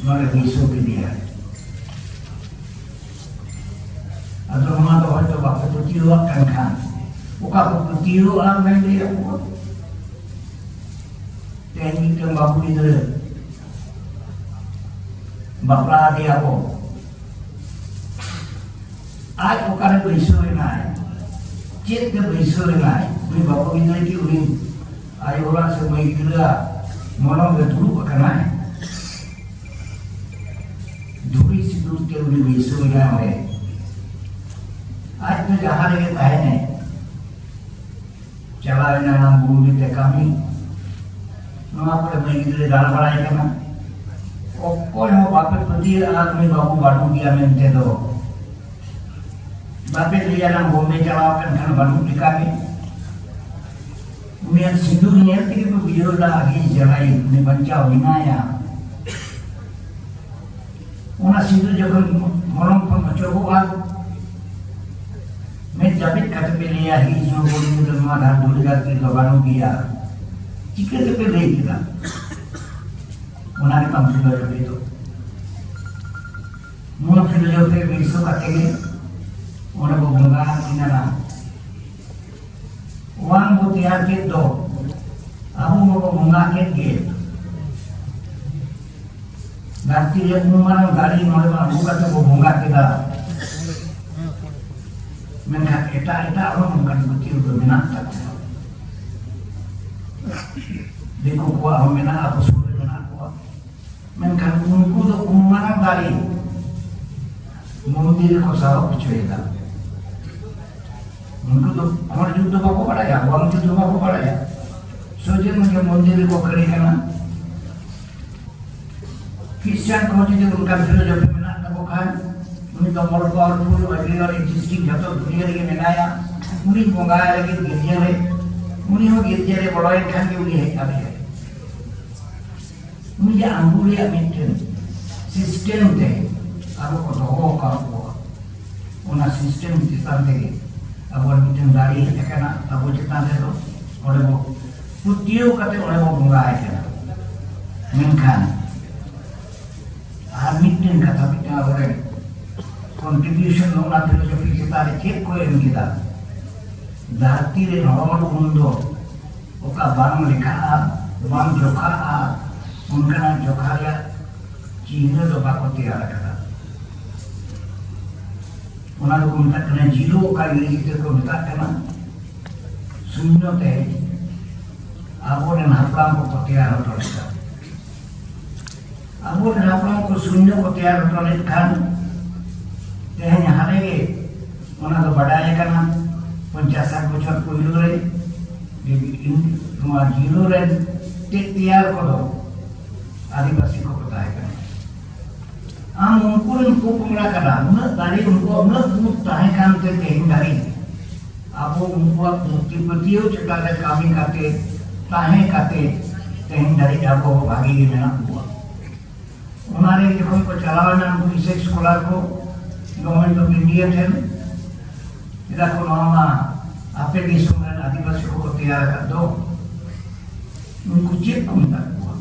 ᱱᱚᱰᱮ ᱵᱟᱹᱭᱥᱟᱹᱣ ᱠᱮᱫᱮᱭᱟ? ᱟᱫᱚ ᱱᱚᱣᱟ ᱫᱚ ᱦᱚᱭᱛᱚ ᱵᱟᱯᱮ ᱯᱟᱹᱛᱭᱟᱹᱣᱟᱜ ᱠᱟᱱ ᱠᱷᱟᱱ, ᱚᱠᱟ ᱠᱚ ᱯᱟᱹᱛᱭᱟᱹᱣᱟᱜᱼᱟ ᱚᱱᱟᱧ ᱞᱟᱹᱭ ᱟᱠᱚᱣᱟ᱾ ᱛᱮᱦᱮᱧ ᱢᱤᱫᱴᱟᱝ ᱵᱟᱹᱵᱩ ᱜᱤᱫᱽᱨᱟᱹ ᱵᱟᱯᱞᱟ ᱟᱫᱮᱭᱟ ᱠᱚ, ᱟᱡ ᱚᱠᱟᱨᱮ ᱵᱟᱹᱭᱥᱟᱹᱣ ᱮᱱᱟᱭ, ᱪᱮᱫ ᱛᱮ ᱵᱟᱹᱭᱥᱟᱹᱣ ᱮᱱᱟᱭ? ᱩᱱᱤ ᱵᱟᱹᱵᱩ ᱜᱤᱫᱽᱨᱟᱹ ᱠᱤ ᱩᱱᱤ ᱟᱭᱳ ᱦᱚᱲᱟᱜ ᱥᱮ ᱢᱟᱹᱭ ᱜᱤᱫᱽᱨᱟᱹᱣᱟᱜ ᱢᱚᱞᱚᱝ ᱨᱮ ᱫᱩᱲᱩᱵ ᱟᱠᱟᱱᱟᱭ? ᱫᱷᱩᱲᱤ ᱥᱤᱸᱫᱩᱨ ᱛᱮ ᱩᱱᱤ ᱵᱟᱹᱭᱥᱟᱹᱣ ᱮᱱᱟᱭ ᱚᱸᱰᱮ᱾ ᱟᱡ ᱫᱚ ᱡᱟᱦᱟᱸ ᱨᱮᱜᱮ ᱛᱟᱦᱮᱱᱟᱭ, ᱪᱟᱞᱟᱣ ᱮᱱᱟ ᱚᱱᱟ ᱵᱩᱨᱩ ᱨᱮ ᱠᱟᱹᱢᱤ, ᱱᱚᱣᱟ ᱠᱚᱨᱮ ᱢᱟᱹᱭ ᱜᱤᱫᱽᱨᱟᱹ ᱫᱟᱬᱟ ᱵᱟᱲᱟᱭ ᱠᱟᱱᱟ᱾ ᱚᱠᱚᱭ ᱦᱚᱸ ᱵᱟᱯᱮ ᱯᱟᱹᱛᱭᱟᱹᱜᱼᱟ ᱩᱱᱤ ᱵᱟᱹᱵᱩ ᱵᱟᱹᱱᱩᱜ ᱜᱮᱭᱟ ᱢᱮᱱᱛᱮ ᱫᱚ᱾ ᱵᱟᱯᱮ ᱞᱟᱹᱭᱟ ᱱᱟ ᱵᱚᱢᱵᱮ ᱪᱟᱞᱟᱣ ᱟᱠᱟᱱ ᱠᱷᱟᱱ ᱵᱟᱹᱱᱩᱜ ᱞᱮᱠᱟᱜᱮ᱾ ᱩᱱᱤᱭᱟᱜ ᱥᱤᱸᱫᱩᱨ ᱧᱮᱞ ᱛᱮᱜᱮ ᱠᱚ ᱵᱩᱡᱷᱟᱹᱣ ᱮᱫᱟ ᱟᱹᱰᱤ ᱡᱟᱞᱟᱭ, ᱩᱱᱤ ᱵᱟᱧᱪᱟᱣ ᱢᱮᱱᱟᱭᱟ᱾ ᱚᱱᱟ ᱥᱤᱸᱫᱩᱨ ᱡᱚᱠᱷᱚᱱ ᱢᱚᱞᱚᱝ ᱠᱷᱚᱱ ᱚᱪᱚᱜᱚᱜᱼᱟ, ᱢᱮᱫ ᱡᱟᱹᱯᱤᱫ ᱠᱟᱛᱮ ᱯᱮ ᱞᱟᱹᱭᱟ, "ᱦᱤ ᱤᱥᱚᱨ ᱵᱚᱱ ᱧᱩ ᱫᱚ ᱱᱚᱣᱟ ᱫᱷᱟᱨ ᱫᱷᱩᱲᱤ ᱫᱷᱟᱹᱨᱛᱤ ᱫᱚ ᱵᱟᱹᱱᱩᱜ ᱜᱮᱭᱟ᱾" ᱪᱤᱠᱟᱹ ᱛᱮᱯᱮ ᱞᱟᱹᱭ ᱠᱮᱫᱟ? ᱚᱱᱟ ᱜᱮ ᱛᱟᱢ ᱯᱷᱤᱞᱳᱡᱚᱯᱷᱤ ᱫᱚ᱾ ᱱᱚᱣᱟ ᱯᱷᱤᱞᱳᱡᱚᱯᱷᱤ ᱵᱤᱥᱥᱚ ᱠᱟᱛᱮ ᱜᱮ ᱚᱸᱰᱮ ᱵᱚ ᱵᱚᱸᱜᱟ ᱟᱹᱠᱤᱱᱟ᱾ ᱚᱣᱟᱝ ᱵᱚ ᱛᱮᱭᱟᱨ ᱠᱮᱫ ᱫᱚ, ᱟᱵᱚ ᱢᱟᱵᱚ ᱵᱚᱸᱜᱟ ᱠᱮᱫ ᱜᱮ᱾ ᱫᱷᱟᱹᱨᱛᱤ ᱨᱮ ᱩᱱ ᱢᱟᱨᱟᱝ ᱫᱟᱲᱮ ᱱᱚᱰᱮ ᱢᱟ ᱟᱹᱜᱩ ᱠᱟᱛᱮ ᱵᱚ ᱵᱚᱸᱜᱟ ᱠᱮᱫᱟ᱾ ᱢᱮᱱᱠᱷᱟᱱ ᱮᱴᱟᱜ ᱮᱴᱟᱜ ᱦᱚᱸ ᱚᱱᱠᱟᱱ ᱯᱟᱹᱛᱭᱟᱹᱣ ᱫᱚ ᱢᱮᱱᱟᱜ ᱛᱟᱠᱚᱣᱟ᱾ ᱫᱤᱠᱩ ᱠᱚᱣᱟᱜ ᱦᱚᱸ ᱢᱮᱱᱟᱜᱼᱟ, ᱟᱵᱚ ᱥᱩᱨ ᱨᱮ ᱢᱮᱱᱟᱜ ᱠᱚᱣᱟ᱾ ᱢᱮᱱᱠᱷᱟᱱ ᱩᱱᱠᱩ ᱫᱚ ᱩᱱ ᱢᱟᱨᱟᱝ ᱫᱟᱲᱮ ᱢᱚᱱᱫᱤᱨ ᱨᱮᱠᱚ ᱥᱟᱦᱚᱵ ᱦᱚᱪᱚᱭᱮᱫᱟ᱾ ᱩᱱᱠᱩ ᱫᱚ ᱠᱷᱚᱸᱰ ᱡᱩᱛ ᱫᱚ ᱵᱟᱠᱚ ᱵᱟᱲᱟᱭᱟ, ᱚᱣᱟᱝ ᱡᱩᱛ ᱫᱚ ᱵᱟᱠᱚ ᱵᱟᱲᱟᱭᱟ᱾ ᱥᱚᱡᱷᱮ ᱢᱚᱡᱷᱮ ᱢᱚᱱᱫᱤᱨ ᱨᱮᱠᱚ ᱠᱷᱟᱹᱲᱮ ᱠᱟᱱᱟ᱾ ᱠᱷᱨᱤᱥᱪᱟᱱ ᱠᱚᱦᱚᱸ ᱡᱩᱫᱤ ᱚᱱᱠᱟᱱ ᱯᱷᱤᱞᱳᱡᱚᱯᱷᱤ ᱢᱮᱱᱟᱜ ᱛᱟᱠᱚ ᱠᱷᱟᱱ, ᱩᱱᱤ ᱫᱚ all powerful, everywhere existing, ᱡᱷᱚᱛᱚ ᱫᱩᱱᱤᱭᱟᱹ ᱨᱮᱜᱮ ᱢᱮᱱᱟᱭᱟ, ᱩᱱᱤ ᱵᱚᱸᱜᱟᱭ ᱞᱟᱹᱜᱤᱫ ᱜᱤᱨᱡᱟᱹ ᱨᱮ, ᱩᱱᱤ ᱦᱚᱸ ᱜᱤᱨᱡᱟᱹ ᱨᱮ ᱵᱚᱞᱚᱭᱮᱱ ᱠᱷᱟᱱ ᱜᱮ ᱩᱱᱤ ᱦᱮᱡ ᱫᱟᱲᱮᱭᱟᱜᱼᱟᱭ᱾ ᱩᱱᱤ ᱡᱮ ᱟᱝᱜᱩ ᱨᱮᱭᱟᱜ ᱢᱤᱫᱴᱮᱱ system ᱛᱮ ᱟᱵᱚ ᱠᱚ ᱫᱚᱦᱚ ᱟᱠᱟᱫ ᱠᱚᱣᱟ, ᱚᱱᱟ system ᱪᱮᱛᱟᱱ ᱛᱮᱜᱮ ᱟᱵᱚᱣᱟᱜ ᱢᱤᱫᱴᱮᱱ ᱫᱟᱲᱮ ᱦᱮᱡ ᱟᱠᱟᱱᱟ ᱟᱵᱚ ᱪᱮᱛᱟᱱ ᱨᱮᱫᱚ᱾ ᱚᱸᱰᱮ ᱵᱚ ᱯᱟᱹᱛᱭᱟᱹᱣ ᱠᱟᱛᱮ ᱚᱸᱰᱮ ᱵᱚᱱ ᱵᱚᱸᱜᱟ ᱟᱭ ᱠᱟᱱᱟ᱾ ᱢᱮᱱᱠᱷᱟᱱ ᱟᱨ ᱢᱤᱫᱴᱮᱱ ᱠᱟᱛᱷᱟ, ᱢᱤᱫᱴᱮᱱ ᱟᱵᱚᱨᱮᱱ ᱠᱚᱱᱴᱨᱤᱵᱤᱭᱩᱥᱚᱱ ᱱᱚᱣᱟ ᱯᱷᱤᱞᱳᱡᱚᱯᱷᱤ ᱪᱮᱛᱟᱱ ᱨᱮ ᱪᱮᱫ ᱠᱚ ᱮᱢ ᱠᱮᱫᱟ? ᱫᱷᱟᱹᱨᱛᱤ ᱨᱮᱱ ᱦᱚᱲ ᱩᱱ ᱫᱚ ᱚᱠᱟ ᱵᱟᱝ ᱞᱮᱠᱷᱟᱜᱼᱟ, ᱵᱟᱝ ᱡᱚᱠᱷᱟᱜᱼᱟ, ᱚᱱᱠᱟᱱᱟᱜ ᱡᱚᱠᱷᱟ ᱨᱮᱭᱟᱜ ᱪᱤᱱᱦᱟᱹ ᱫᱚ ᱵᱟᱠᱚ ᱛᱮᱭᱟᱨ ᱟᱠᱟᱫᱟ᱾ ᱚᱱᱟ ᱫᱚᱠᱚ ᱢᱮᱛᱟᱜ ᱠᱟᱱᱟ ᱡᱤᱨᱳ, ᱚᱠᱟ ᱤᱝᱨᱮᱡᱤ ᱛᱮᱠᱚ ᱢᱮᱛᱟᱜ ᱠᱟᱱᱟ ᱥᱩᱱᱱᱚ ᱛᱮ᱾ ᱟᱵᱚᱨᱮᱱ ᱦᱟᱯᱲᱟᱢ ᱠᱚᱠᱚ ᱛᱮᱭᱟᱨ ᱦᱚᱴᱚ ᱞᱮᱫᱟ᱾ ᱟᱵᱚᱨᱮᱱ ᱦᱟᱯᱲᱟᱢ ᱠᱚ ᱥᱩᱱᱱᱚ ᱠᱚ ᱛᱮᱭᱟᱨ ᱦᱚᱴᱚ ᱞᱮᱫ ᱠᱷᱟᱱ, ᱛᱮᱦᱮᱧ ᱦᱟᱱᱮ ᱜᱮ ᱚᱱᱟ ᱫᱚ ᱵᱟᱰᱟᱭ ᱟᱠᱟᱱᱟ, ᱯᱚᱧᱪᱟᱥ ᱥᱟᱴ ᱵᱚᱪᱷᱚᱨ ᱯᱩᱭᱞᱩ ᱨᱮ ᱱᱚᱣᱟ ᱡᱤᱨᱳ ᱨᱮᱱ ᱛᱮ-, ᱛᱮᱭᱟᱨ ᱠᱚᱫᱚ ᱟᱹᱫᱤᱵᱟᱹᱥᱤ ᱠᱚᱠᱚ ᱛᱟᱦᱮᱸ ᱠᱟᱱᱟ᱾ ᱟᱢ ᱩᱱᱠᱩ ᱨᱮᱱ ᱯᱚᱯᱚᱝᱲᱟ ᱠᱟᱱᱟ, ᱩᱱᱟᱹᱜ ᱫᱟᱲᱮ, ᱩᱱᱠᱩᱣᱟᱜ ᱩᱱᱟᱹᱜ ᱢᱩᱫ ᱛᱟᱦᱮᱸ ᱠᱟᱱᱛᱮ ᱛᱮᱦᱮᱧ ᱫᱷᱟᱹᱨᱤᱡ ᱟᱵᱚ ᱩᱱᱠᱩᱣᱟᱜ ᱢᱩᱨᱛᱤ ᱯᱟᱹᱛᱭᱟᱹᱣ ᱪᱮᱛᱟᱱ ᱨᱮ ᱠᱟᱹᱢᱤ ᱠᱟᱛᱮ, ᱛᱟᱦᱮᱸ ᱠᱟᱛᱮ ᱛᱮᱦᱮᱧ ᱫᱷᱟᱹᱨᱤᱡ ᱟᱵᱚ ᱵᱷᱟᱜᱮ ᱜᱮ ᱢᱮᱱᱟᱜ ᱠᱚᱣᱟ᱾ ᱚᱱᱟᱨᱮ ᱡᱚᱠᱷᱚᱱ ᱠᱚ ᱪᱟᱞᱟᱣ ᱮᱱᱟ ᱩᱱᱠᱩ ᱨᱤᱥᱟᱨᱪ ᱥᱠᱚᱞᱟᱨ ᱠᱚ ᱜᱚᱵᱷᱚᱨᱱᱢᱮᱱᱴ ᱚᱯᱷ ᱤᱱᱰᱤᱭᱟ ᱴᱷᱮᱱ, ᱢᱮᱛᱟ ᱠᱚ, ᱱᱚᱣᱟ ᱢᱟ ᱟᱯᱮ ᱫᱤᱥᱚᱢ ᱨᱮᱱ ᱟᱹᱫᱤᱵᱟᱹᱥᱤ ᱠᱚᱠᱚ ᱛᱮᱭᱟᱨ ᱟᱠᱟᱫ ᱫᱚ, ᱩᱱᱠᱩ ᱪᱮᱫ ᱠᱚ ᱢᱮᱛᱟ ᱠᱚᱣᱟ?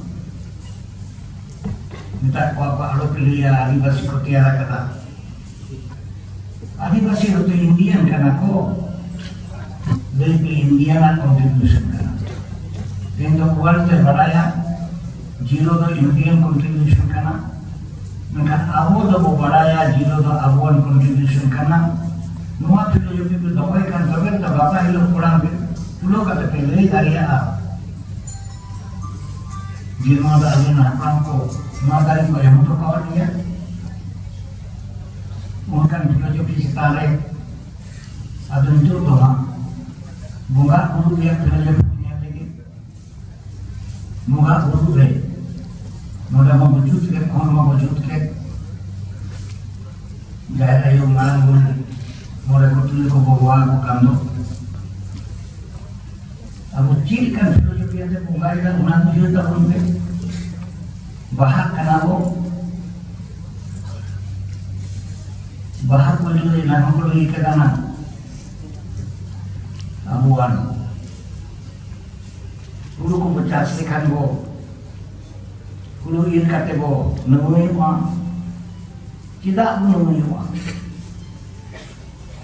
ᱢᱮᱛᱟ ᱠᱚᱣᱟ ᱠᱚ, ᱟᱞᱚ ᱯᱮ ᱞᱟᱹᱭᱟ ᱟᱹᱫᱤᱵᱟᱹᱥᱤ ᱠᱚ ᱛᱮᱭᱟᱨ ᱟᱠᱟᱫᱟ᱾ ᱟᱹᱫᱤᱵᱟᱹᱥᱤ ᱦᱚᱸᱛᱚ ᱤᱱᱰᱤᱭᱟᱱ ᱠᱟᱱᱟ ᱠᱚ, ᱞᱟᱹᱭ ᱯᱮ ᱤᱱᱰᱤᱭᱟᱱᱟᱜ ᱠᱚᱱᱴᱨᱤᱵᱤᱭᱩᱥᱚᱱ ᱠᱟᱱᱟ᱾ ᱛᱮᱦᱮᱧ ᱫᱚ ᱣᱟᱨᱞᱰ ᱮ ᱵᱟᱲᱟᱭᱟ ᱡᱤᱨᱳ ᱫᱚ ᱤᱱᱰᱤᱭᱟᱱ ᱠᱚᱱᱴᱨᱤᱵᱤᱭᱩᱥᱚᱱ ᱠᱟᱱᱟ, ᱢᱮᱱᱠᱷᱟᱱ ᱟᱵᱚ ᱫᱚᱵᱚ ᱵᱟᱲᱟᱭᱟ ᱡᱤᱨᱳ ᱫᱚ ᱟᱵᱚᱣᱟᱱ ᱠᱚᱱᱴᱨᱤᱵᱤᱭᱩᱥᱚᱱ ᱠᱟᱱᱟ᱾ ᱱᱚᱣᱟ ᱯᱷᱤᱞᱳᱡᱚᱯᱷᱤ ᱯᱮ ᱫᱚᱦᱚᱭ ᱠᱷᱟᱱ ᱛᱚᱵᱮ ᱛᱚ ᱜᱟᱯᱟ ᱦᱤᱞᱳᱜ ᱠᱚᱲᱟᱢ ᱯᱮ ᱛᱩᱞᱟᱹᱣ ᱠᱟᱛᱮ ᱯᱮ ᱞᱟᱹᱭ ᱫᱟᱲᱮᱭᱟᱜᱼᱟ ᱡᱮ ᱱᱚᱣᱟ ᱫᱚ ᱟᱵᱚᱨᱮᱱ ᱦᱟᱯᱲᱟᱢ ᱠᱚ ᱱᱚᱣᱟ ᱫᱟᱨᱮ ᱠᱚ ᱮᱢ ᱦᱚᱴᱚ ᱠᱟᱣᱟᱫ ᱞᱮᱭᱟ᱾ ᱚᱱᱠᱟᱱ ᱯᱷᱤᱞᱳᱡᱚᱯᱷᱤ ᱪᱮᱛᱟᱱ ᱨᱮ ᱟᱫᱚ ᱱᱤᱛᱚᱜ ᱫᱚ ᱦᱟᱸᱜ ᱵᱚᱸᱜᱟ ᱵᱩᱨᱩ ᱨᱮᱭᱟᱜ ᱯᱷᱤᱞᱳᱡᱚᱯᱷᱤ ᱧᱮᱞ ᱞᱟᱹᱜᱤᱫ ᱵᱚᱸᱜᱟ ᱵᱩᱨᱩ ᱨᱮ ᱱᱚᱰᱮ ᱢᱟᱵᱚ ᱡᱩᱛ ᱠᱮᱫ, ᱠᱷᱚᱸᱰ ᱢᱟᱵᱚ ᱡᱩᱛ ᱠᱮᱫ, ᱡᱟᱦᱮᱨ ᱟᱭᱳ, ᱢᱟᱨᱟᱝ ᱵᱩᱨᱩ, ᱢᱚᱬᱮ ᱠᱚ ᱛᱩᱨᱩᱭ ᱠᱚ ᱵᱚ ᱵᱚᱸᱜᱟ ᱟᱠᱚ ᱠᱟᱱ ᱫᱚ, ᱟᱵᱚ ᱪᱮᱫ ᱞᱮᱠᱟᱱ ᱯᱷᱤᱞᱳᱡᱚᱯᱷᱤ ᱟᱛᱮ ᱵᱚᱸᱜᱟᱭᱮᱫᱟ ᱚᱱᱟ ᱵᱩᱡᱷᱟᱹᱣ ᱛᱟᱵᱚᱱ ᱯᱮ᱾ ᱵᱟᱦᱟᱜ ᱠᱟᱱᱟ ᱵᱚ, ᱵᱟᱦᱟ ᱯᱩᱭᱞᱩ ᱨᱮ ᱮᱱᱟᱝ ᱦᱚᱸᱠᱚ ᱞᱟᱹᱭ ᱠᱟᱫᱟ ᱱᱟᱜ, ᱟᱵᱚᱣᱟᱱ ᱦᱩᱲᱩ ᱠᱚᱵᱚ ᱪᱟᱥ ᱞᱮᱠᱷᱟᱱ ᱵᱚ, ᱦᱩᱲᱩ ᱤᱨ ᱠᱟᱛᱮ ᱵᱚ ᱱᱟᱹᱢᱟᱹᱭᱚᱜᱼᱟ᱾ ᱪᱮᱫᱟᱜ ᱵᱚ ᱱᱟᱹᱢᱟᱹᱭᱚᱜᱼᱟ?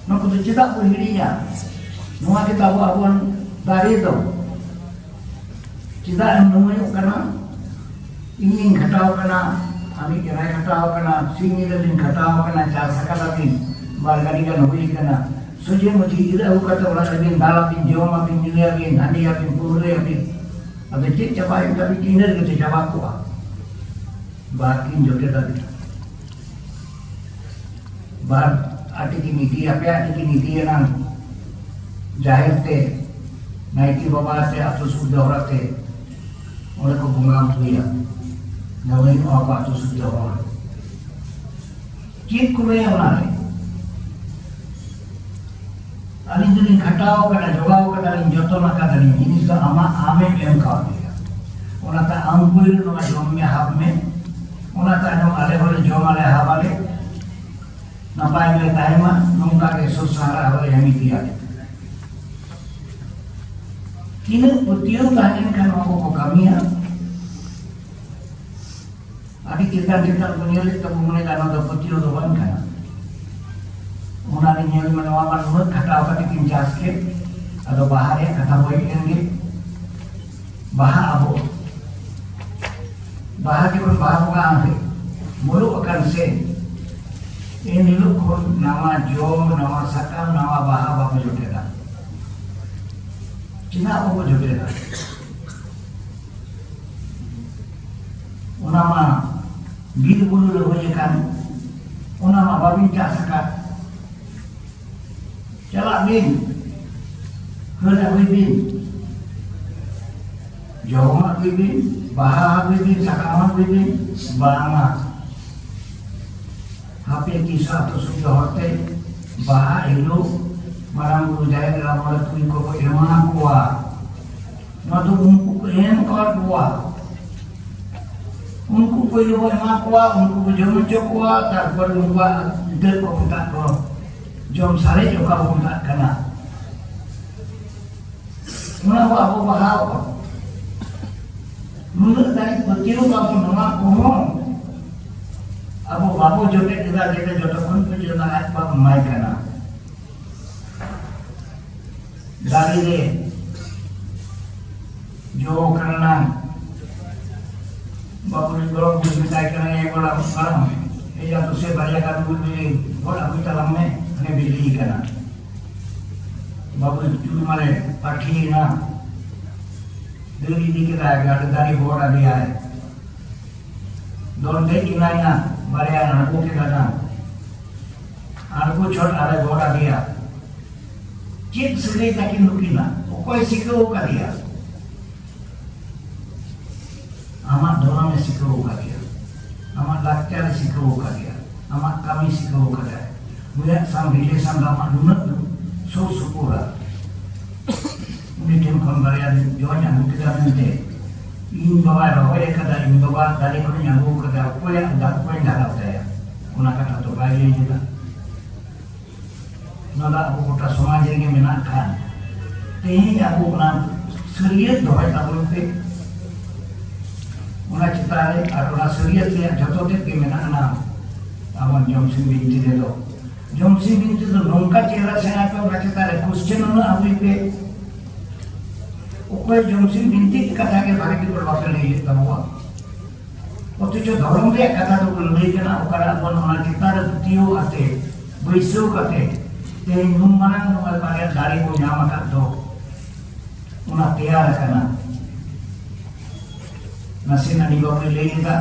ᱱᱚᱣᱟ ᱠᱚᱫᱚ ᱪᱮᱫᱟᱜ ᱵᱚ ᱦᱤᱲᱤᱧᱟ? ᱱᱚᱣᱟ ᱜᱮ ᱛᱟᱵᱚ ᱟᱵᱚᱣᱟᱜ ᱫᱟᱨᱮ ᱫᱚ᱾ ᱪᱮᱫᱟᱜ ᱮᱢ ᱱᱟᱹᱢᱟᱹᱭᱚᱜ ᱠᱟᱱᱟ? ᱤᱧᱤᱧ ᱠᱷᱟᱴᱟᱣ ᱠᱟᱱᱟ, ᱟᱢᱤᱡ ᱮᱨᱟᱭ ᱠᱷᱟᱴᱟᱣ ᱠᱟᱱᱟ, ᱥᱤᱧ ᱧᱤᱫᱟᱹ ᱵᱤᱱ ᱠᱷᱟᱴᱟᱣ ᱠᱟᱱᱟ, ᱪᱟᱥ ᱟᱠᱟᱫᱟ ᱵᱤᱱ, ᱵᱟᱨ ᱜᱟᱹᱰᱤ ᱜᱟᱱ ᱦᱩᱭ ᱠᱟᱱᱟ, ᱥᱚᱡᱷᱮ ᱢᱚᱡᱷᱮ ᱤᱨ ᱟᱹᱜᱩ ᱠᱟᱛᱮ ᱚᱲᱟᱜ ᱨᱮᱵᱤᱱ ᱫᱟᱞᱟᱵᱤᱱ, ᱡᱚᱢᱟᱵᱤᱱ, ᱧᱩᱭᱟᱵᱤᱱ, ᱦᱟᱺᱰᱤᱭᱟᱵᱤᱱ, ᱯᱟᱹᱣᱨᱟᱹᱭᱟᱵᱤᱱ᱾ ᱟᱫᱚ ᱪᱮᱫ ᱪᱟᱵᱟᱭᱮᱱ ᱛᱟᱵᱤᱱ? ᱤᱱᱟᱹ ᱨᱮᱜᱮ ᱛᱚ ᱪᱟᱵᱟ ᱠᱚᱜᱼᱟ᱾ ᱵᱟᱨ ᱠᱤᱱ ᱡᱚᱴᱮᱫ ᱟᱹᱵᱤᱱ᱾ ᱵᱟᱨ ᱟᱹᱴᱤ ᱠᱤᱱ ᱤᱫᱤᱭᱟ, ᱯᱮ ᱟᱹᱴᱤ ᱠᱤᱱ ᱤᱫᱤᱭᱟ ᱱᱟᱝ ᱡᱟᱦᱮᱨ ᱛᱮ, ᱱᱟᱭᱠᱮ ᱵᱟᱵᱟ ᱛᱮ, ᱟᱹᱛᱩ ᱥᱩᱨ ᱡᱚᱦᱚᱲ ᱛᱮ, ᱚᱸᱰᱮ ᱠᱚ ᱵᱚᱸᱜᱟ ᱵᱩᱨᱩᱭᱟ᱾ ᱱᱟᱹᱢᱟᱹᱭᱚᱜᱼᱟ ᱠᱚ ᱟᱹᱛᱩ ᱥᱩᱨ ᱡᱚᱦᱚᱲ᱾ ᱪᱮᱫ ᱠᱚ ᱞᱟᱹᱭᱟ ᱚᱱᱟᱨᱮ? ᱟᱹᱞᱤᱧ ᱫᱚᱞᱤᱧ ᱠᱷᱟᱴᱟᱣ ᱟᱠᱟᱱᱟ, ᱡᱚᱜᱟᱣ ᱟᱠᱟᱫᱟᱞᱤᱧ, ᱡᱚᱛᱚᱱ ᱟᱠᱟᱫᱟᱞᱤᱧ, ᱡᱤᱱᱤᱥ ᱫᱚ ᱟᱢᱟᱜ, ᱟᱢᱮᱢ ᱮᱢ ᱠᱟᱣᱫᱤᱧᱟ᱾ ᱚᱱᱟᱛᱮ ᱟᱢ ᱯᱳᱭᱞᱳ ᱱᱚᱣᱟ ᱡᱚᱢ ᱢᱮ, ᱦᱟᱵ ᱢᱮ, ᱚᱱᱟ ᱛᱟᱭᱱᱚᱢ ᱟᱞᱮ ᱦᱚᱸᱞᱮ ᱡᱚᱢ ᱟᱞᱮ, ᱦᱟᱵ ᱟᱞᱮ, ᱱᱟᱯᱟᱭ ᱜᱮᱞᱮ ᱛᱟᱦᱮᱱ ᱢᱟ, ᱱᱚᱝᱠᱟ ᱜᱮ ᱥᱩᱥᱟᱨᱟ ᱦᱚᱸᱞᱮ ᱮᱢ ᱤᱫᱤᱭᱟ᱾ ᱛᱤᱱᱟᱹᱜ ᱯᱟᱹᱛᱭᱟᱹᱣ ᱛᱟᱦᱮᱸ ᱞᱮᱱᱠᱷᱟᱱ ᱱᱚᱣᱟ ᱠᱚᱠᱚ ᱠᱟᱹᱢᱤᱭᱟ᱾ ᱟᱹᱰᱤ ᱪᱮᱛᱟᱱ ᱪᱮᱛᱟᱱ ᱠᱚ ᱧᱮᱞᱮᱫ ᱛᱟᱵᱚ, ᱢᱚᱱᱮ ᱫᱟ ᱱᱚᱣᱟ ᱫᱚ ᱯᱟᱹᱛᱭᱟᱹᱣ ᱫᱚ ᱵᱟᱝ ᱠᱟᱱᱟ᱾ ᱚᱱᱟ ᱨᱮ ᱧᱮᱞ ᱢᱮ, ᱱᱚᱣᱟ ᱢᱟ ᱱᱩᱱᱟᱹᱜ ᱠᱷᱟᱴᱟᱣ ᱠᱟᱛᱮ ᱠᱤᱱ ᱪᱟᱥ ᱠᱮᱫ, ᱟᱫᱚ ᱵᱟᱦᱟ ᱨᱮᱭᱟᱜ ᱠᱟᱛᱷᱟ ᱵᱚ ᱦᱮᱡ ᱞᱮᱱ ᱜᱮ᱾ ᱵᱟᱦᱟ ᱟᱵᱚ, ᱵᱟᱦᱟ ᱡᱚᱠᱷᱚᱱ ᱵᱟᱦᱟ ᱵᱚᱸᱜᱟ ᱟᱸᱜᱮ ᱢᱩᱞᱩᱜ ᱟᱠᱟᱱ ᱥᱮ, ᱮᱱ ᱦᱤᱞᱳᱜ ᱠᱷᱚᱱ ᱱᱟᱣᱟ ᱡᱚ, ᱱᱟᱣᱟ ᱥᱟᱠᱟᱢ, ᱱᱟᱣᱟ ᱵᱟᱦᱟ ᱵᱟᱵᱚ ᱡᱚᱴᱮᱫᱟ᱾ ᱪᱮᱫᱟᱜ ᱵᱟᱵᱚ ᱡᱚᱴᱮᱫᱟ? ᱚᱱᱟ ᱢᱟ ᱵᱤᱨ ᱵᱩᱨᱩ ᱨᱮ ᱦᱩᱭ ᱟᱠᱟᱱ, ᱚᱱᱟ ᱢᱟ ᱵᱟᱵᱤᱱ ᱪᱟᱥ ᱟᱠᱟᱫ᱾ ᱪᱟᱞᱟᱜ ᱵᱤᱱ, ᱦᱟᱹᱨ ᱟᱹᱜᱩᱭ ᱵᱤᱱ, ᱡᱚᱢ ᱟᱹᱜᱩᱭ ᱵᱤᱱ, ᱵᱟᱦᱟ ᱟᱹᱜᱩᱭ ᱵᱤᱱ, ᱥᱟᱠᱟᱢ ᱟᱹᱜᱩᱭ ᱵᱤᱱ, ᱵᱟᱝᱟ᱾ ᱦᱟᱯᱮ ᱛᱤᱥ ᱟᱹᱛᱩ ᱥᱩᱨ ᱦᱚᱲ ᱛᱮ ᱵᱟᱦᱟ ᱦᱤᱞᱳᱜ ᱢᱟᱨᱟᱝ ᱵᱩᱨᱩ ᱡᱟᱦᱮᱨ ᱮᱨᱟ ᱢᱚᱬᱮ ᱛᱩᱨᱩᱭ ᱠᱚᱠᱚ ᱮᱢᱟ ᱠᱚᱣᱟ᱾ ᱱᱚᱣᱟ ᱫᱚ ᱩᱱᱠᱩ ᱠᱚ ᱮᱢ ᱟᱠᱟᱫ ᱠᱚᱣᱟ᱾ ᱩᱱᱠᱩ ᱯᱳᱭᱞᱳ ᱵᱚ ᱮᱢᱟ ᱠᱚᱣᱟ, ᱩᱱᱠᱩ ᱠᱚ ᱡᱚᱢ ᱦᱚᱪᱚ ᱠᱚᱣᱟ, ᱛᱟᱨᱯᱚᱨᱮ ᱩᱱᱠᱩᱣᱟᱜ ᱜᱤᱫᱟᱹᱨ ᱠᱚ ᱢᱮᱛᱟᱜ ᱠᱚ, ᱡᱚᱢ ᱥᱟᱨᱮᱡ ᱚᱠᱟ ᱵᱚ ᱢᱮᱛᱟᱜ ᱠᱟᱱᱟ, ᱚᱱᱟ ᱵᱚ ᱟᱵᱚ ᱵᱟᱦᱟ ᱟᱵᱚ᱾ ᱱᱩᱱᱟᱹᱜ ᱫᱷᱟᱹᱨᱤᱡ ᱯᱟᱹᱛᱭᱟᱹᱣ ᱛᱟᱵᱚᱱ, ᱱᱚᱣᱟ ᱠᱚᱦᱚᱸ ᱟᱵᱚ ᱵᱟᱵᱚ ᱡᱚᱴᱮᱫ ᱮᱫᱟ, ᱡᱮ ᱡᱚᱛᱚ ᱠᱷᱚᱱ ᱯᱟᱹᱛᱭᱟᱹᱣ ᱫᱚ ᱟᱡ ᱵᱟᱵᱟ ᱮᱢᱟᱭ ᱠᱟᱱᱟ᱾ ᱫᱟᱨᱮ ᱨᱮ ᱡᱚ ᱠᱟᱱᱟ ᱱᱟᱝ, ᱵᱟᱵᱩ ᱨᱮᱱ ᱜᱚᱲᱚᱢ ᱵᱩᱲᱦᱤ ᱢᱮᱛᱟᱭ ᱠᱟᱱᱟ, "ᱮ ᱜᱚᱲᱚᱢ, ᱜᱚᱲᱚᱢ, ᱮᱭᱟ ᱫᱩᱥᱮ ᱵᱟᱨᱭᱟ ᱜᱟᱱ ᱩᱞ ᱵᱤᱞᱤ ᱜᱚᱫ ᱟᱹᱜᱩᱭ ᱛᱟᱞᱟᱝ ᱢᱮ, ᱦᱟᱱᱮ ᱵᱤᱞᱤ ᱠᱟᱱᱟ᱾" ᱵᱟᱵᱩ ᱪᱩᱨᱢᱟᱞᱮ ᱯᱟᱹᱴᱷᱤᱭᱮᱱᱟ, ᱫᱟᱹᱲ ᱤᱫᱤ ᱠᱮᱫᱟᱭ, ᱜᱟᱰ ᱫᱟᱨᱮ ᱜᱚᱫ ᱟᱫᱮᱭᱟᱭ᱾ ᱫᱚᱱ ᱫᱮᱡ ᱮᱱᱟᱭ ᱱᱟ, ᱵᱟᱨᱭᱟ ᱟᱬᱜᱚ ᱠᱮᱫᱟ ᱱᱟ᱾ ᱟᱬᱜᱚ ᱪᱷᱚᱴ ᱟᱨᱮ ᱜᱚᱰ ᱟᱫᱮᱭᱟ᱾ ᱪᱮᱫ ᱥᱟᱹᱜᱟᱹᱭ ᱛᱟᱹᱠᱤᱱ ᱱᱩᱠᱤᱱᱟᱜ? ᱚᱠᱚᱭ ᱥᱤᱠᱷᱟᱹᱣ ᱟᱠᱟᱫᱮᱭᱟ? ᱟᱢᱟᱜ ᱫᱷᱚᱨᱚᱢᱮ ᱥᱤᱠᱷᱟᱹᱣ ᱟᱠᱟᱫᱮᱭᱟ, ᱟᱢᱟᱜ ᱞᱟᱠᱪᱟᱨᱮ ᱥᱤᱠᱷᱟᱹᱣ ᱟᱠᱟᱫᱮᱭᱟ, ᱟᱢᱟᱜ ᱠᱟᱹᱢᱤ ᱥᱤᱠᱷᱟᱹᱣ ᱟᱠᱟᱫᱟᱭ᱾ ᱩᱱᱤᱭᱟᱜ ᱥᱟᱶ relation ᱫᱚ ᱟᱢᱟᱜ ᱱᱩᱱᱟᱹᱜ ᱥᱩᱨ ᱥᱩᱯᱩᱨᱟ᱾ ᱩᱱᱤ ᱴᱷᱮᱱ ᱠᱷᱚᱱ ᱵᱟᱨᱭᱟ ᱫᱤᱱ ᱡᱚᱧ ᱟᱹᱜᱩ ᱠᱮᱫᱟ ᱢᱮᱱᱛᱮ, ᱤᱧ ᱵᱟᱵᱟᱭ ᱨᱚᱦᱚᱭ ᱟᱠᱟᱫᱟ, ᱤᱧ ᱵᱟᱵᱟ ᱫᱟᱨᱮ ᱠᱷᱚᱱᱤᱧ ᱟᱹᱜᱩ ᱟᱠᱟᱫᱟ, ᱚᱠᱚᱭᱟᱜ ᱫᱟᱜ ᱠᱚᱧ ᱞᱟᱜᱟᱣ ᱛᱟᱭᱟ? ᱚᱱᱟ ᱠᱟᱛᱷᱟ ᱫᱚ ᱵᱟᱭ ᱞᱟᱹᱭ ᱞᱮᱫᱟ᱾ ᱚᱱᱟ ᱫᱚ ᱟᱵᱚ ᱜᱚᱴᱟ ᱥᱚᱢᱟᱡᱽ ᱨᱮᱜᱮ ᱢᱮᱱᱟᱜ ᱠᱷᱟᱱ, ᱛᱮᱦᱮᱧ ᱟᱵᱚ ᱚᱱᱟ ᱥᱟᱹᱨᱭᱟᱹᱛ ᱫᱚᱦᱚᱭ ᱛᱟᱵᱚᱱ ᱯᱮ᱾ ᱚᱱᱟ ᱪᱮᱛᱟᱱ ᱨᱮ ᱟᱨ ᱚᱱᱟ ᱥᱟᱹᱨᱭᱟᱹᱛ ᱨᱮᱭᱟᱜ ᱡᱚᱛᱚ ᱛᱮᱫ ᱜᱮ ᱢᱮᱱᱟᱜ ᱟᱱᱟ ᱟᱵᱚ ᱡᱚᱢᱥᱤᱢ ᱵᱤᱱᱛᱤ ᱨᱮᱫᱚ᱾ ᱡᱚᱢᱥᱤᱢ ᱵᱤᱱᱛᱤ ᱫᱚ ᱱᱚᱝᱠᱟ ᱪᱮᱦᱨᱟ ᱥᱮᱬᱟ ᱯᱮ, ᱚᱱᱟ ᱪᱮᱛᱟᱱ ᱨᱮ question ᱩᱱᱟᱹᱜ ᱟᱹᱜᱩᱭ ᱯᱮ᱾ ᱚᱠᱚᱭ ᱡᱚᱢᱥᱤᱢ ᱵᱤᱱᱛᱤ ᱠᱟᱛᱷᱟ ᱜᱮ ᱵᱷᱟᱜᱮ ᱴᱷᱤᱠ ᱵᱟᱯᱮ ᱞᱟᱹᱭ ᱞᱮᱫ ᱛᱟᱵᱚᱣᱟ᱾ ᱚᱛᱷᱚᱪᱚ ᱫᱷᱚᱨᱚᱢ ᱨᱮᱭᱟᱜ ᱠᱟᱛᱷᱟ ᱫᱚ ᱞᱟᱹᱭ ᱠᱟᱱᱟ, ᱚᱠᱟᱨᱮ ᱟᱵᱚ ᱚᱱᱟ ᱪᱮᱛᱟᱱ ᱨᱮ ᱯᱟᱹᱛᱭᱟᱹᱣ ᱠᱟᱛᱮ, ᱵᱟᱹᱭᱥᱟᱹᱣ ᱠᱟᱛᱮ, ᱛᱮᱦᱮᱧ ᱱᱩᱱ ᱢᱟᱨᱟᱝ ᱱᱚᱣᱟ ᱵᱟᱨᱭᱟ ᱫᱟᱲᱮ ᱵᱚ ᱧᱟᱢ ᱟᱠᱟᱫ ᱫᱚ, ᱚᱱᱟ ᱛᱮᱭᱟᱨ ᱟᱠᱟᱱᱟ᱾ ᱱᱟᱥᱮ ᱱᱟᱹᱱᱤ ᱵᱟᱵᱩᱭ ᱞᱟᱹᱭ ᱞᱮᱫᱟ,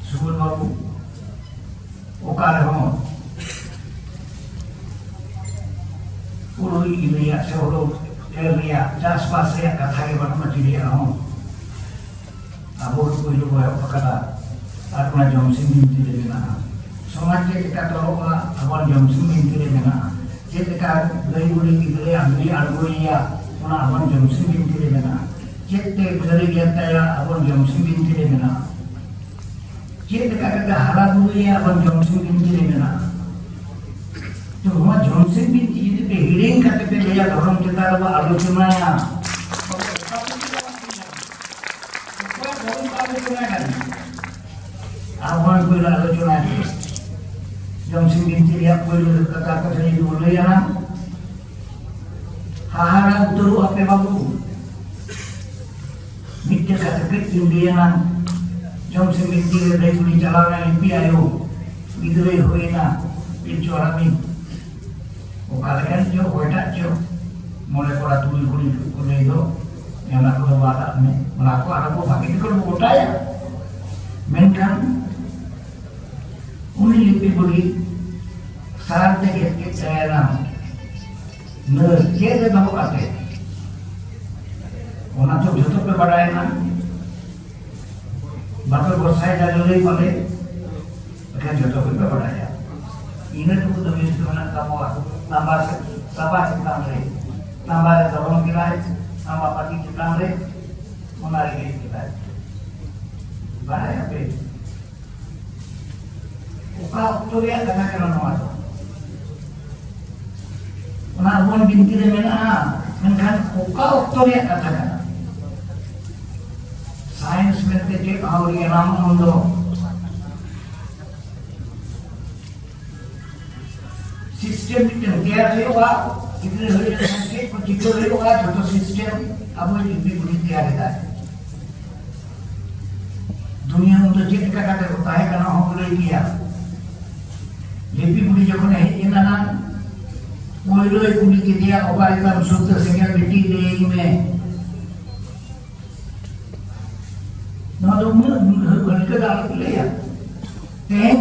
ᱥᱩᱵᱚᱞ ᱵᱟᱵᱩ, ᱚᱠᱟ ᱨᱮᱦᱚᱸ ᱦᱩᱲᱩ ᱤᱨ ᱨᱮᱭᱟᱜ ᱥᱮ ᱦᱩᱲᱩ ᱮᱨ ᱨᱮᱭᱟᱜ, ᱪᱟᱥᱵᱟᱥ ᱨᱮᱭᱟᱜ ᱠᱟᱛᱷᱟ ᱜᱮ ᱵᱟᱹᱱᱩᱜᱼᱟ ᱪᱤᱞᱤᱭᱟᱜ ᱦᱚᱸ᱾ ᱟᱵᱚ ᱜᱮ ᱯᱳᱭᱞᱳ ᱵᱚ ᱮᱦᱚᱵ ᱟᱠᱟᱫᱟ᱾ ᱟᱨ ᱚᱱᱟ ᱡᱚᱢᱥᱤᱢ ᱵᱤᱱᱛᱤ ᱨᱮ ᱢᱮᱱᱟᱜᱼᱟ᱾ ᱥᱚᱢᱟᱡᱽ ᱪᱮᱫ ᱞᱮᱠᱟ ᱛᱚᱞᱚᱜᱼᱟ, ᱟᱵᱚᱣᱟᱜ ᱡᱚᱢᱥᱤᱢ ᱵᱤᱱᱛᱤ ᱨᱮ ᱢᱮᱱᱟᱜᱼᱟ᱾ ᱪᱮᱫ ᱞᱮᱠᱟ ᱜᱟᱹᱭ ᱜᱩᱨᱤᱡ ᱜᱤᱫᱽᱨᱟᱹ ᱟᱢ ᱜᱮ ᱟᱬᱜᱚᱭᱮᱭᱟ, ᱚᱱᱟ ᱟᱵᱚᱣᱟᱜ ᱡᱚᱢᱥᱤᱢ ᱵᱤᱱᱛᱤ ᱨᱮ ᱢᱮᱱᱟᱜᱼᱟ᱾ ᱪᱮᱫ ᱛᱮ ᱜᱟᱹᱭ ᱜᱮᱨ ᱛᱟᱭᱟ, ᱟᱵᱚᱣᱟᱜ ᱡᱚᱢᱥᱤᱢ ᱵᱤᱱᱛᱤ ᱨᱮ ᱢᱮᱱᱟᱜᱼᱟ᱾ ᱪᱮᱫ ᱞᱮᱠᱟ ᱠᱟᱛᱮ ᱦᱟᱨᱟ ᱵᱩᱨᱩᱭᱮᱭᱟ, ᱟᱵᱚᱣᱟᱜ ᱡᱚᱢᱥᱤᱢ ᱵᱤᱱᱛᱤ ᱨᱮ ᱢᱮᱱᱟᱜᱼᱟ᱾ ᱛᱚ ᱱᱚᱣᱟ ᱡᱚᱢᱥᱤᱢ ᱵᱤᱱᱛᱤ ᱡᱩᱫᱤ ᱯᱮ ᱦᱤᱲᱤᱧ ᱠᱟᱛᱮ ᱯᱮ ᱞᱟᱹᱭᱟ ᱫᱷᱚᱨᱚᱢ ᱪᱮᱛᱟᱱ ᱨᱮᱵᱚ ᱟᱞᱳᱪᱚᱱᱟᱭᱟ, ᱛᱚᱵᱮ ᱚᱠᱟ ᱠᱷᱚᱱ ᱪᱮᱫ ᱵᱚᱱ ᱧᱟᱢᱟ? ᱟᱨ ᱵᱟᱝ ᱯᱳᱭᱞᱳ ᱟᱞᱳᱪᱚᱱᱟ ᱡᱚᱢᱥᱤᱢ ᱵᱤᱱᱛᱤ ᱨᱮᱭᱟᱜ ᱯᱳᱭᱞᱳ ᱠᱟᱛᱷᱟ ᱠᱟᱛᱷᱟ ᱡᱩᱫᱤ ᱵᱚᱱ ᱞᱟᱹᱭᱟ, ᱦᱟᱦᱟᱲᱟ ᱩᱛᱟᱹᱨᱚᱜ ᱟᱯᱮ ᱵᱟᱹᱵᱩ᱾ ᱢᱤᱫᱴᱮᱡ ᱠᱟᱛᱷᱟ ᱠᱟᱹᱡ ᱤᱧ ᱞᱟᱹᱭᱟ, ᱡᱚᱢᱥᱤᱢ ᱵᱤᱱᱛᱤ ᱨᱮ ᱫᱟᱹᱭ ᱠᱩᱲᱤ ᱪᱟᱞᱟᱣ ᱮᱱᱟ, ᱞᱤᱯᱤ ᱟᱭᱳ ᱜᱤᱫᱽᱨᱟᱹᱭ ᱦᱩᱭᱮᱱᱟ, ᱯᱤᱞᱪᱩ ᱦᱟᱲᱟᱢᱤᱧ ᱚᱠᱟ ᱞᱮᱠᱟᱱ ᱪᱚ, ᱚᱠᱚᱭᱴᱟᱜ ᱪᱚ, ᱢᱚᱬᱮ ᱠᱚᱲᱟ ᱛᱩᱨᱩᱭ ᱠᱩᱲᱤ ᱠᱚ ᱞᱟᱹᱭ ᱫᱚ, ᱚᱱᱟ ᱠᱚᱫᱚ ᱵᱟᱫ ᱟᱜ ᱢᱮ, ᱚᱱᱟ ᱠᱚ ᱟᱨᱚ ᱠᱚ ᱵᱷᱟᱜᱮ ᱴᱷᱤᱠ ᱠᱚ ᱜᱚᱴᱟᱭᱟ᱾ ᱢᱮᱱᱠᱷᱟᱱ ᱩᱱᱤ ᱞᱤᱯᱤ ᱵᱩᱰᱷᱤ ᱥᱟᱨ ᱛᱮ ᱜᱮᱫ ᱠᱮᱫ ᱛᱟᱭᱟ ᱱᱟ᱾ ᱱᱟᱹᱨ ᱪᱮᱫ ᱨᱮ ᱫᱚᱦᱚ ᱠᱟᱛᱮ? ᱚᱱᱟ ᱛᱚ ᱡᱷᱚᱛᱚ ᱯᱮ ᱵᱟᱰᱟᱭᱟ ᱱᱟ᱾ ᱵᱟᱯᱮ ᱵᱷᱚᱨᱥᱟᱭᱮᱫᱟ ᱞᱟᱹᱞᱟᱹᱭ ᱯᱟᱞᱮ? ᱮᱱᱠᱷᱟᱱ ᱡᱚᱛᱚ ᱜᱮᱯᱮ ᱵᱟᱰᱟᱭᱟ᱾ ᱤᱱᱟᱹ ᱴᱩᱠᱩ ᱫᱚ ᱵᱮᱥ ᱫᱚ ᱢᱮᱱᱟᱜ ᱛᱟᱵᱚᱣᱟ᱾ ᱛᱟᱸᱵᱟ ᱥᱮ-, ᱛᱟᱸᱵᱟ ᱪᱮᱛᱟᱱ ᱨᱮ, ᱛᱟᱸᱵᱟ ᱨᱮ ᱫᱚᱞᱚᱝ ᱠᱮᱫᱟᱭ, ᱛᱟᱸᱵᱟ ᱯᱟᱹᱴᱤ ᱪᱮᱛᱟᱱ ᱨᱮ, ᱚᱱᱟ ᱨᱮ ᱜᱮᱫ ᱠᱮᱫᱟᱭ᱾ ᱵᱟᱰᱟᱭᱟᱯᱮ? ᱚᱠᱟ ᱚᱠᱛᱚ ᱨᱮᱭᱟᱜ ᱠᱟᱛᱷᱟ ᱠᱟᱱᱟ ᱱᱚᱣᱟ ᱫᱚ? ᱚᱱᱟ ᱟᱵᱚᱣᱟᱜ ᱵᱤᱱᱛᱤ ᱨᱮ ᱢᱮᱱᱟᱜᱼᱟ, ᱢᱮᱱᱠᱷᱟᱱ ᱚᱠᱟ ᱚᱠᱛᱚ ᱨᱮᱭᱟᱜ ᱠᱟᱛᱷᱟ ᱠᱟᱱᱟ? ᱥᱟᱭᱮᱱᱥ ᱢᱮᱱᱛᱮ ᱪᱮᱫ ᱦᱚᱸ ᱟᱹᱣᱨᱤ ᱮᱱᱟᱢ ᱩᱱ ᱫᱚ᱾ ᱥᱤᱥᱴᱮᱢ ᱢᱤᱫᱴᱮᱱ ᱛᱮᱭᱟᱨ ᱦᱩᱭᱩᱜᱼᱟ, ᱜᱤᱫᱽᱨᱟᱹ ᱦᱩᱭ ᱞᱮᱱᱠᱷᱟᱱ ᱪᱮᱫ ᱠᱚ ᱪᱤᱠᱟᱹ ᱦᱩᱭᱩᱜᱼᱟ, ᱡᱚᱛᱚ ᱥᱤᱥᱴᱮᱢ ᱟᱵᱚ ᱡᱩᱫᱤ ᱵᱚᱱ ᱛᱮᱭᱟᱨ ᱮᱫᱟ᱾ ᱫᱩᱱᱤᱭᱟᱹ ᱩᱱᱫᱚ ᱪᱮᱫ ᱞᱮᱠᱟ ᱠᱟᱛᱮ ᱠᱚ ᱛᱟᱦᱮᱸ ᱠᱟᱱᱟ, ᱚᱦᱚᱢ ᱞᱟᱹᱭ ᱠᱮᱭᱟ᱾ ᱞᱤᱯᱤ ᱵᱩᱰᱷᱤ ᱡᱚᱠᱷᱚᱱᱮ ᱦᱮᱡ ᱮᱱᱟ ᱱᱟᱝ, ᱯᱳᱭᱞᱳᱭ ᱠᱩᱞᱤ ᱠᱮᱫᱮᱭᱟ, "ᱚᱠᱟ ᱨᱮᱛᱟᱢ ᱥᱩᱨ ᱛᱮ ᱥᱮᱸᱜᱮᱞ ᱵᱤᱴᱤ, ᱞᱟᱹᱭᱟᱹᱧ ᱢᱮ?" ᱱᱚᱣᱟ ᱫᱚ ᱩᱱᱟᱹᱜ ᱦᱟᱹᱞᱠᱟᱹ ᱫᱚ ᱟᱞᱚᱯᱮ ᱞᱟᱹᱭᱟ᱾ ᱛᱮᱦᱮᱧ